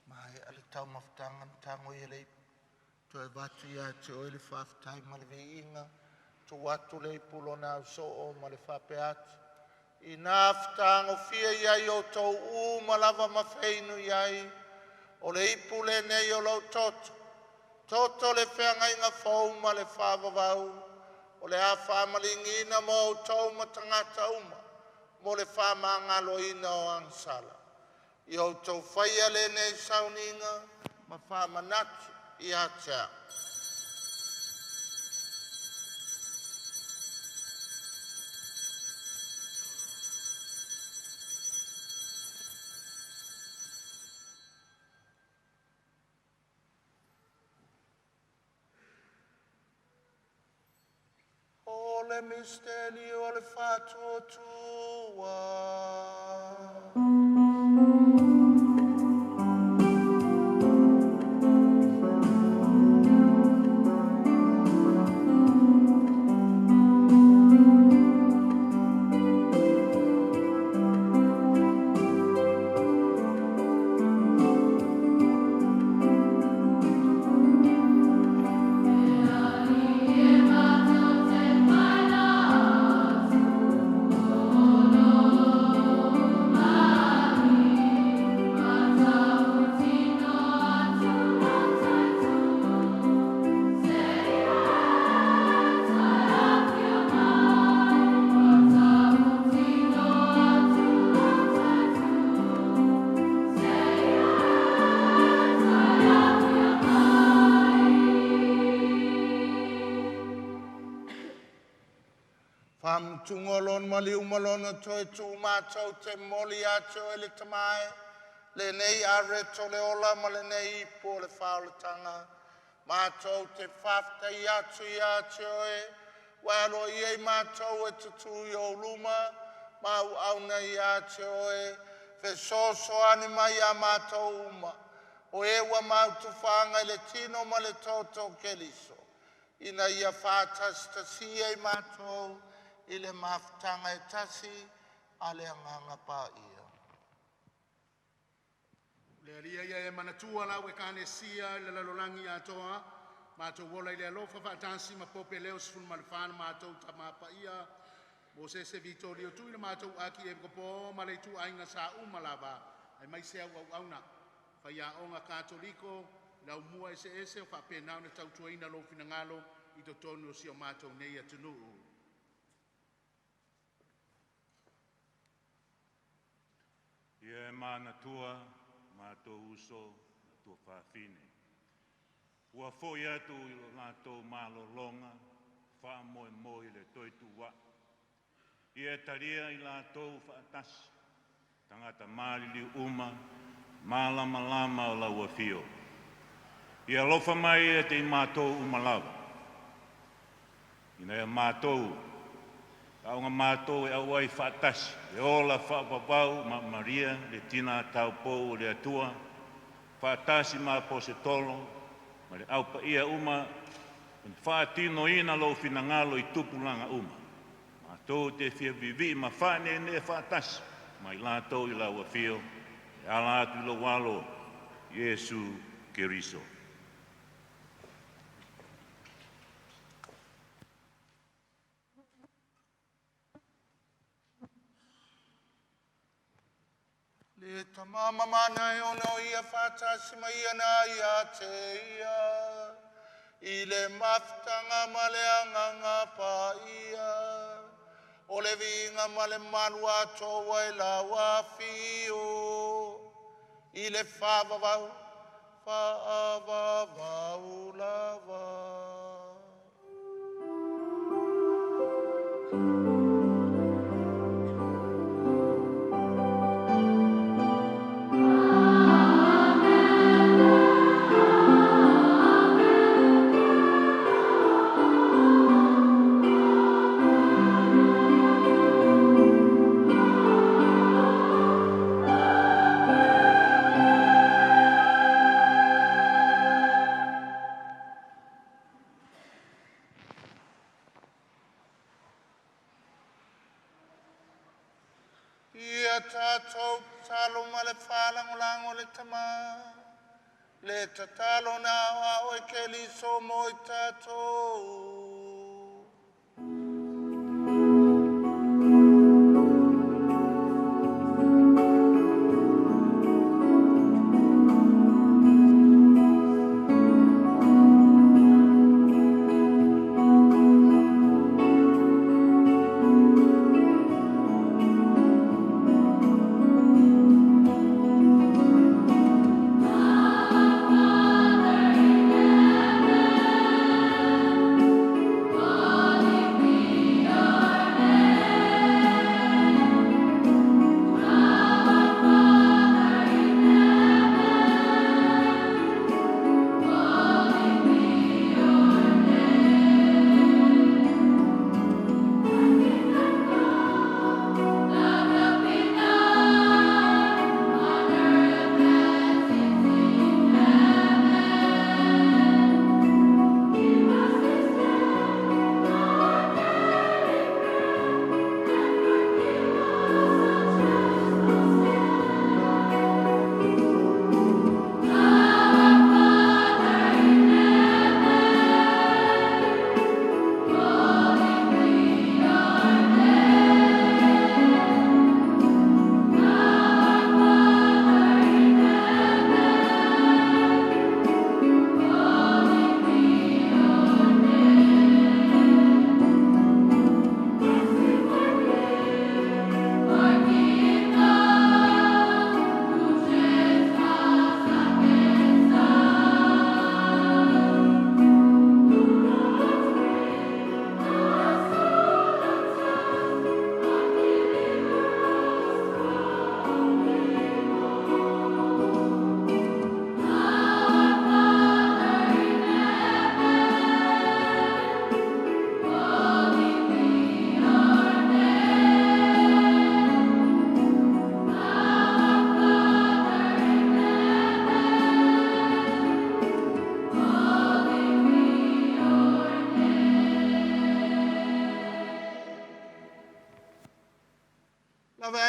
Speaker 1: Maea le taumafataga na tago ia le ipu, toe avatu ia te oe le faafetai ma le viiga, tuu atu le ipu i lona ausoo ma le faapea atu, Ina fetagofia ia i outou uma lava ma feinu i ai, o le ipu lenei o lou toto, Toto le feagaiga fou ma le faavavau, o le a faamalieina mo outou ma tagata uma mo le faamagaloina o agasala. Ia outou faia lenei sauniga ma faamanatu ia te a'u. O le misteli o le faatuatua. Faamutuga o lona maliu ma lona toe tuumātou te momoli ia te oe le Tama e, lenei areto o le ola ma lenei ipu o le faaolataga. Matou te faafetaia atu ia te oe, ua e aloaia i matou e tutū i ou luma ma auauna ia te oe, fesoasoani mai ia matou uma, o e ua mautufaga i le tino ma le toto o Keriso, ina ia faatasitasia i matou i le mafutaga e tasi a le Agaga Paia.
Speaker 9: Le Alii ia e manatua lau Ekalesia i le lalolagi atoa, matou ola i le alofa faatasi ma Pope Leo XIV le matou Tama Paia, Mosese Vitolio Tui le matou Akiepikopo ma le ituaiga sa uma lava, aemaise au auauna, faiaoga Katoliko, le aumua eseese o faapena ona tautuaina lou finagalo i totonu o si o matou nei atunuu.
Speaker 10: Ia e manatua matou uso ma tuafafine. Ua foi atu i lo latou malologa faamoemoe i le toe tuuai. Ia e talia i latou faatasi, tagata maliliu uma, malamalama o lau afio. Ia alofa mai ia te i matou uma lava. Ina ia matou, aoga matou e auai faatasi, e ola faavavau ma Maria le tina taupou o le Atua, faatasi ma Aposetolo ma le aupaia uma e na faatinoina lou finagalo i tupulaga uma. Matou te fia viivii ma faaneenee faatasi ma i latou i lau afio, e ala atu i lou alo, Iesu Keriso.
Speaker 1: Le Tama mamana e ono ia faatasi ma ia na ia te ia, i le mafutaga ma le Agaga Paia, o le viiga ma le malu atoa i lau afio, i le faavavau, faavavau lava. Ia tatou tatalo ma le faalagolago i le Tama, le tatalo na aoao e Keriso mo i tatou.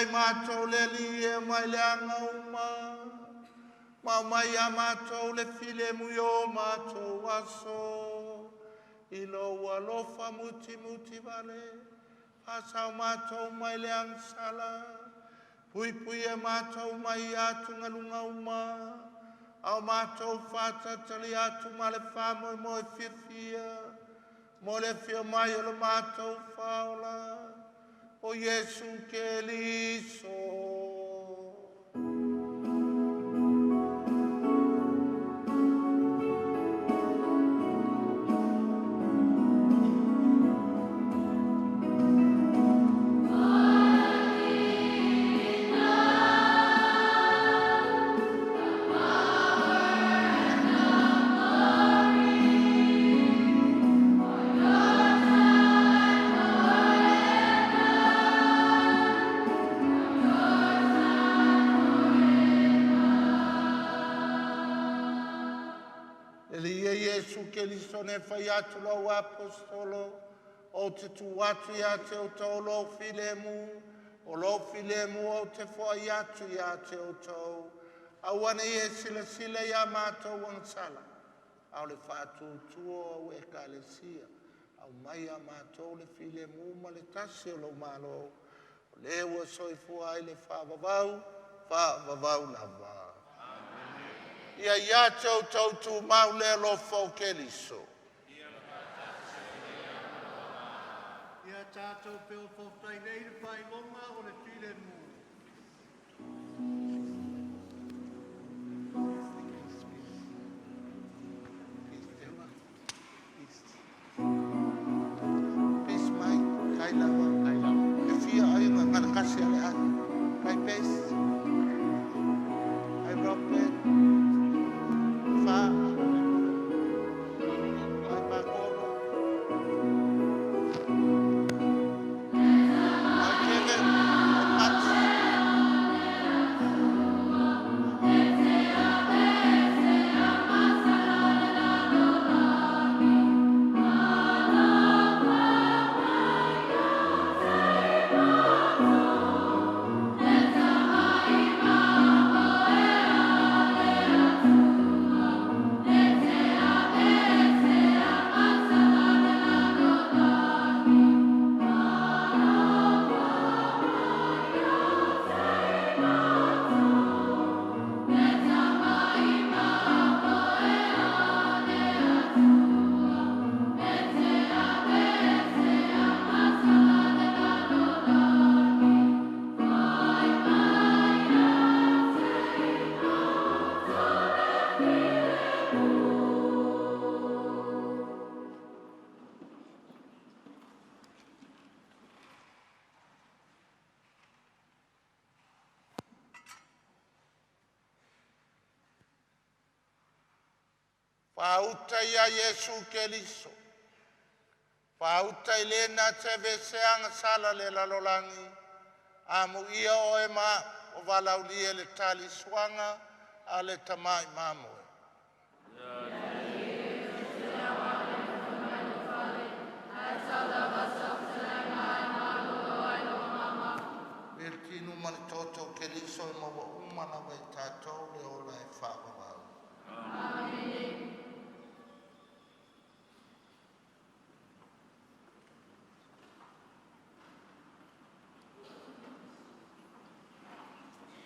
Speaker 1: ai mātou le ali e mai le anga uma. Ma o mai a mātou le file mui o mātou aso. I lo alofa muti muti vale. Pasau mātou mai le angsala. Pui pui e mātou mai atu ngalunga uma. Au mātou whātatali atu ma le whamoi mo e fiafia. Mo le fia mai o le mātou whaola. O Yesu Keliso. Keliso ne whai atu lau apostolo, o te tu atu ia te o tau lo filemu, o lo filemu o te whai atu ia te o tau. Awane e sila sila ia mātou angsala, au le whaatutua au e kalesia, au mai a mātou le filemu ma le tasi o lo malo, o le ua soifua ai le whaavavau, whaavavau lava. Ia ia te o tau tū mau le alofa o Keliso.
Speaker 4: Ia tātou peo foftai nei le whailonga o le filemu.
Speaker 1: Peace mai, kai lava, kai lava. E fia ai ngā ngana kasi ale ai. Kai peace. Kai Robert. Fa. Kai Pakolo. Kai Kevin. Kai Pat. Whauta ia Yesu Keliso. Whauta i lena te veseanga sala le lalolangi. Amu ia o e ma o valaulia le tali suanga a le tamai mamoe. Tinu ma le toto Keliso e maua uma lava i tātou le ola e whaavavau. Amen.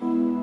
Speaker 3: Thank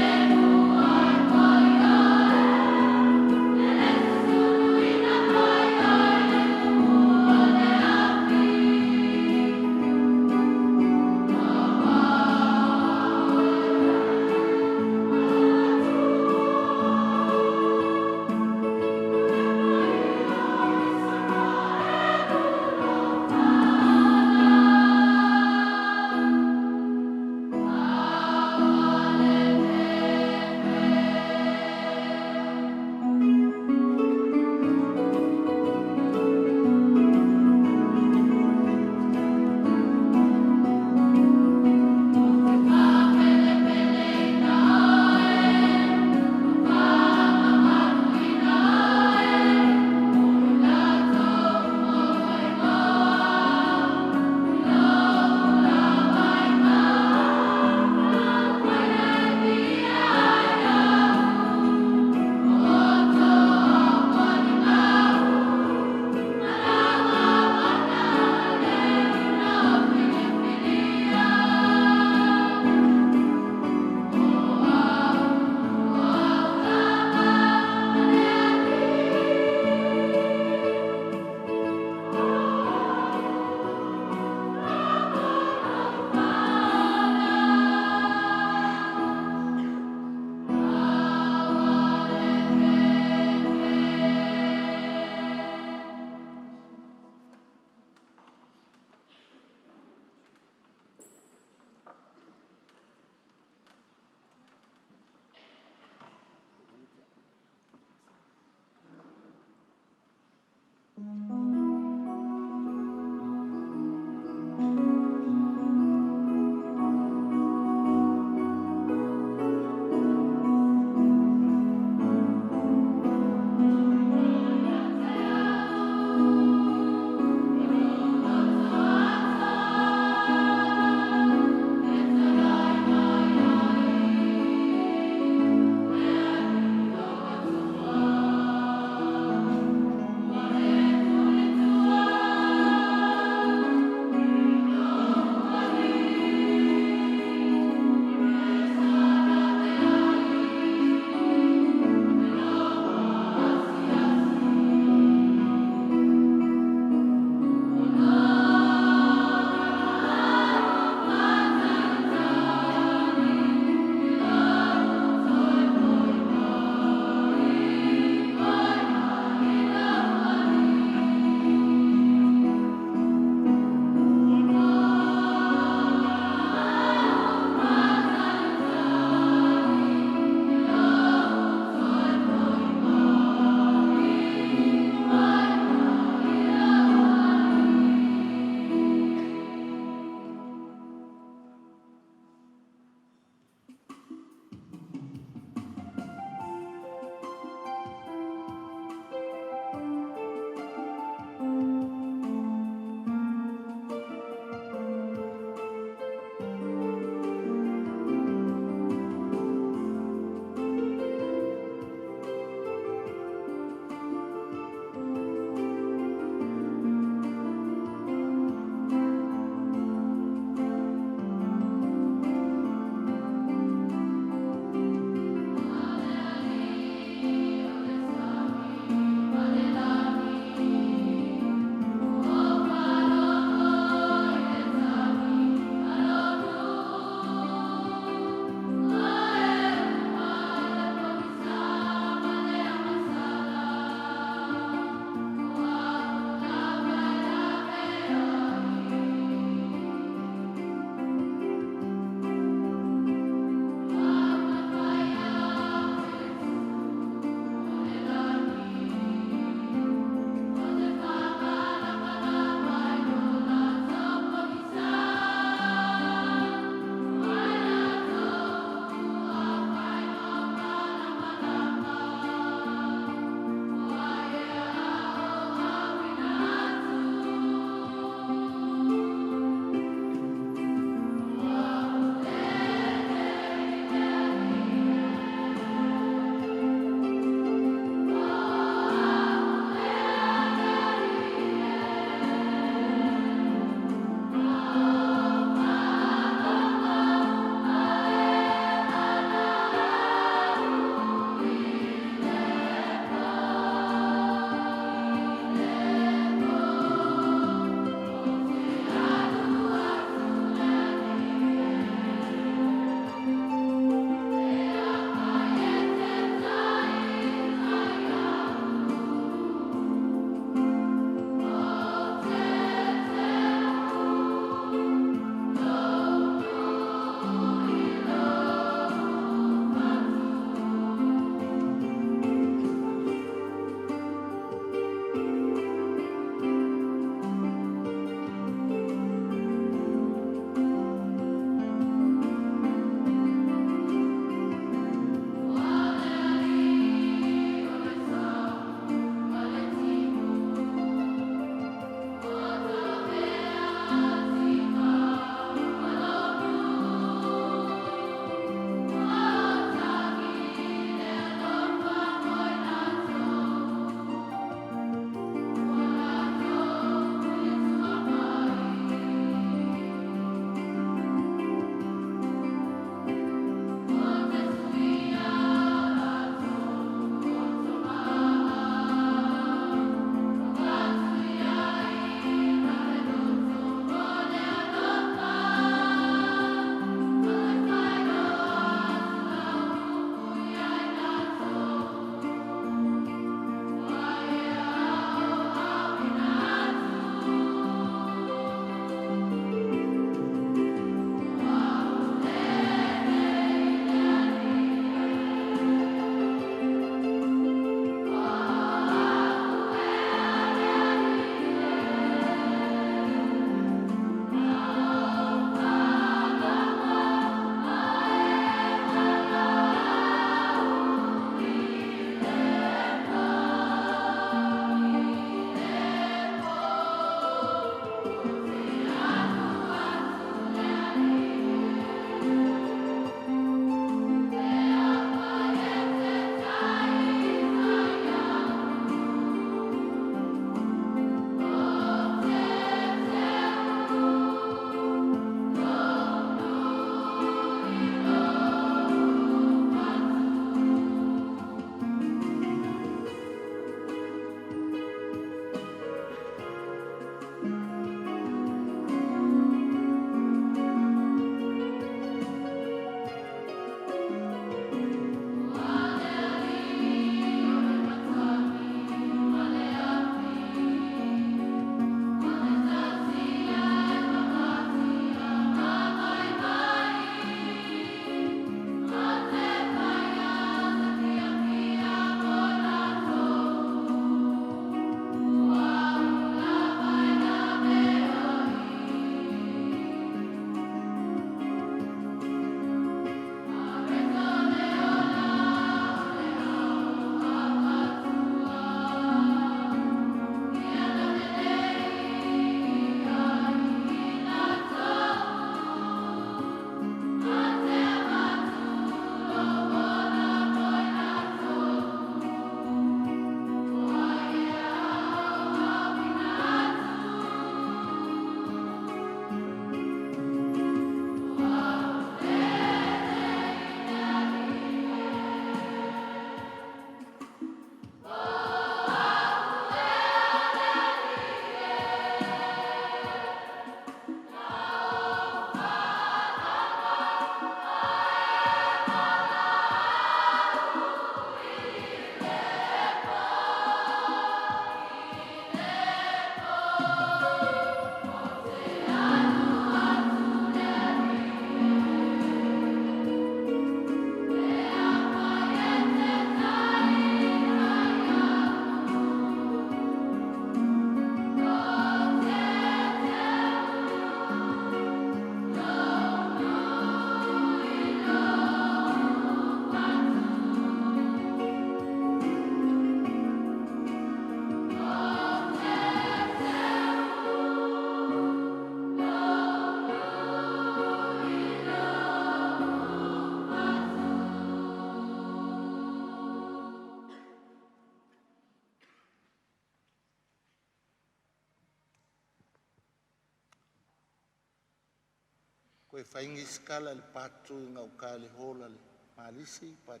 Speaker 1: Koe fai skala le patu i gauta i le hall a le Malisi, but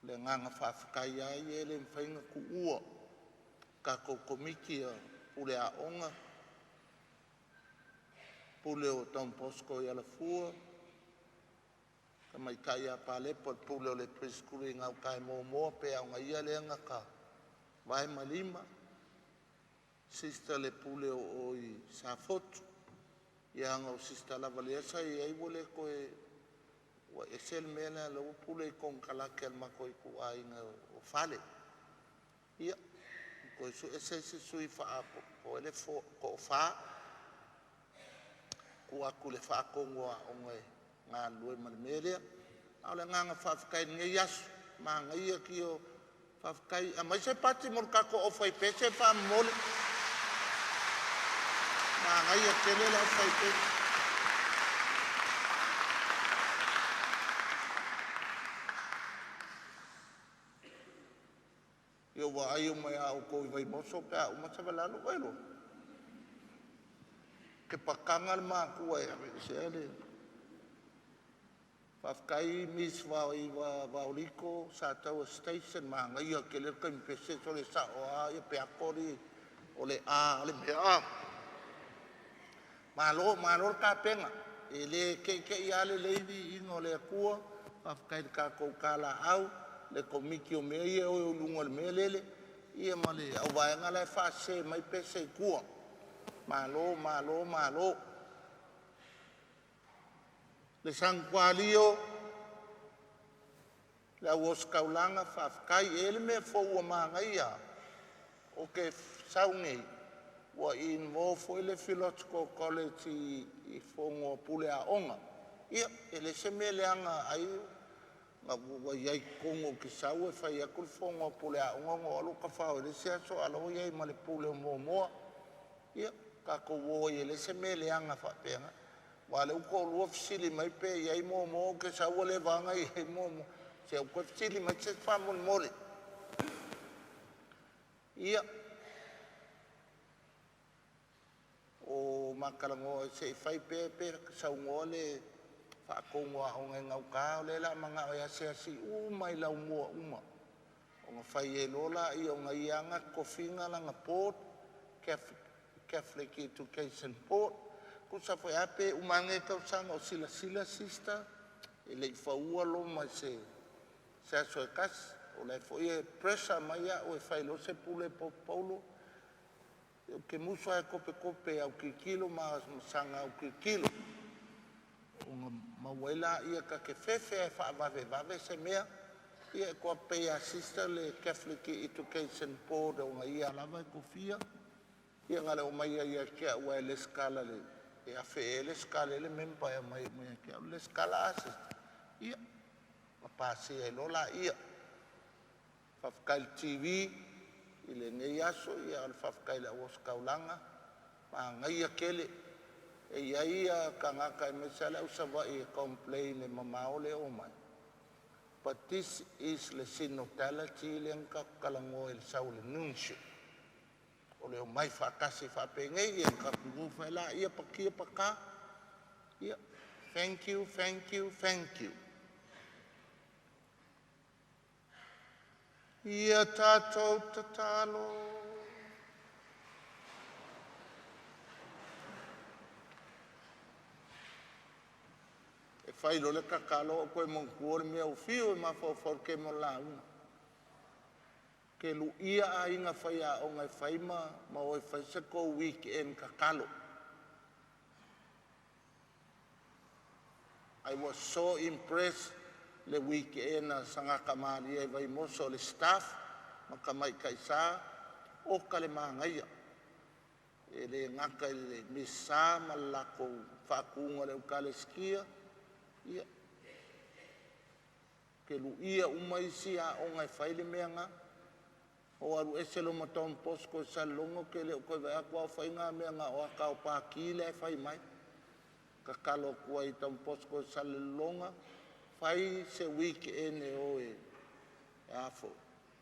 Speaker 1: le agaga faafetai lava ia e le mafai ona tuua. Tatou Komiti o Pule Aoga, Pule o Don Bosco i Alafua, Tamaitai ia Palepa o le Pule o le Pre-School i gauta e Momoa pe a ona ia lea na vae ma lima, Sister le Pule o o i Safotu. Ia ona o sister lava lea sa i ai ua le toe ua ese le mea lea, o lea ua pule i konekarate a le matou ituaiga o fale. Ia, toe sue se isi sui faaopoopo ai le toafa, tuu atu i le Faatonu o Aoga e galulue ma le mea lea. A o le agaga faafetai i lenei aso, manaia ia o… Faafetai, aumai se pati mo le tatou aufaipese faamolemole. Manaia tele le aufaipese. Ia ua vaai uma lava outou i Vaimoso pe a uma Savalalo. Oi lou, ke pataga le matua e aveesea le. Faafetai Miss Vaoliko Sataua Station, manaia tele le taimi pese sole sao lava ia Peato alii o le a le mea a. Malo, malo le tapena. E le te'i te'i lava lelei le viiga o le Atua. Faafetai i le tatou talaau, le Komiti o mea ia e o i luga o le mea lele ia ma le auvaega la e faasese mai pese i tua. Malo, malo, malo. Le Sanutualio, le au ositaulaga, faafetai. E i ai le mea fou ua manaia lava, ou te sau nei ua involve foi le Theological College i fono a Pule Aoga. Ia, e le o se mea leaga ai ua i ai i totonu ou te sau e fai atu le fono a Pule Aoga ona ou alu tafafao i le isi aso a o la ua i ai ma le Pule o Momoa. Ia, tatou o ai e leai se mea leaga faapena. Aua o lea ua toalua fesili mai pe i ai Momoa, ou te sau ua leva lava ona i ai Momoa. Se i toe fesili mai se isi faamolemole. Ia, o ma talanoa se i fai pea pe saunoa le Faatonu o Aoga i gauta, o lea o le a manao e asiasi uma i laumua uma ona fai ai loa lea o ia na tofiina lana board, Catholic Education Board. Tusa foi a pe uma ane lenei tausaga o silasila sister e le i faua Roma i se aso e tasi. O la foi e pressure mai au e fai loa se pule a Pope Paulo. Ou te musu lava e topetope e autilotilo ma saga autilotilo ona maua ai lea ta te fefe lava e faavavevave se mea. Ia e tuu atu pea ia sister le Catholic Education Board ona ia lava e tofia. Ia na o le omai lava ia te au e resitala e afe ea e resitala ai le member e aumai uma ia te au le resitala a sister. Ia, ma pasia ai loa laia. Faafetai i le TV i lenei aso, ia o le faafetai i le au ositaulaga, manaia tele. E i ai ia tagata aemaise lava le au Savaii e complain e mamao le omai. But this is le synodality lea na tatou talanoa i le sau o le nuncio. O le omai faatasi faapenei ia na tatou o foi laia patia pata. Ia, thank you, thank you, thank you. Ia tatou tatalo. E fai loa le tatalo ou toe manatua le mea ua fiu e mafaufau i le taimi o le lauga. Ke luia aiga faiaoga e fai ma o e fai se tou weekend tatalo. I was so impressed le weekend a Sagata Malie i Vaimoso, le staff ma tamaitai sa oka le manaia. E le gata i le Misa ma le latou faatuga o le Eukalesitia, ia ke luia uma isi aoga e fai le mea lena. O alu ese loa ma Don Bosco i Salelologa ou te le o toe vaai atu a o fai na mea na o ata o Pati la e fai mai. Tatalo atu ai i Don Bosco i Salelologa, fai se weekend e o e a foi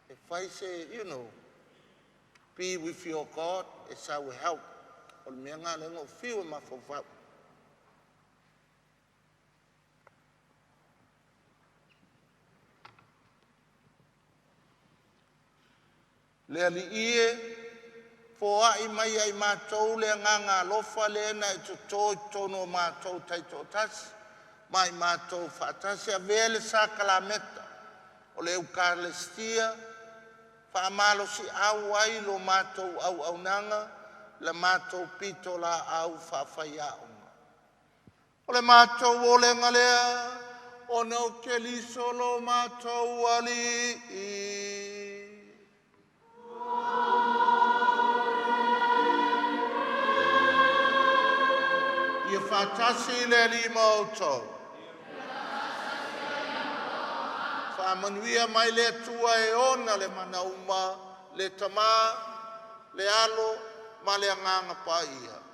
Speaker 1: e fai se be with your God e sau e help. O le mea lena lea na ou fiu e mafaufau. Le Alii e, foai mai ia i matou le agaga alofa lea na e toto i totonu o matou taitoatasi ma i matou faatasi. Avea le sakalameta o le Eukalesitia faamalosiau ai lo matou auaunaga la matou pitolaau faafaiaoga. O le matou olega lea, ona o Keriso lo matou Alii. Ia faatasi le Alii ma outou. Faamanuia mai le Atua e ona le mana uma, le Tama, le Alo ma le Agaga Paia.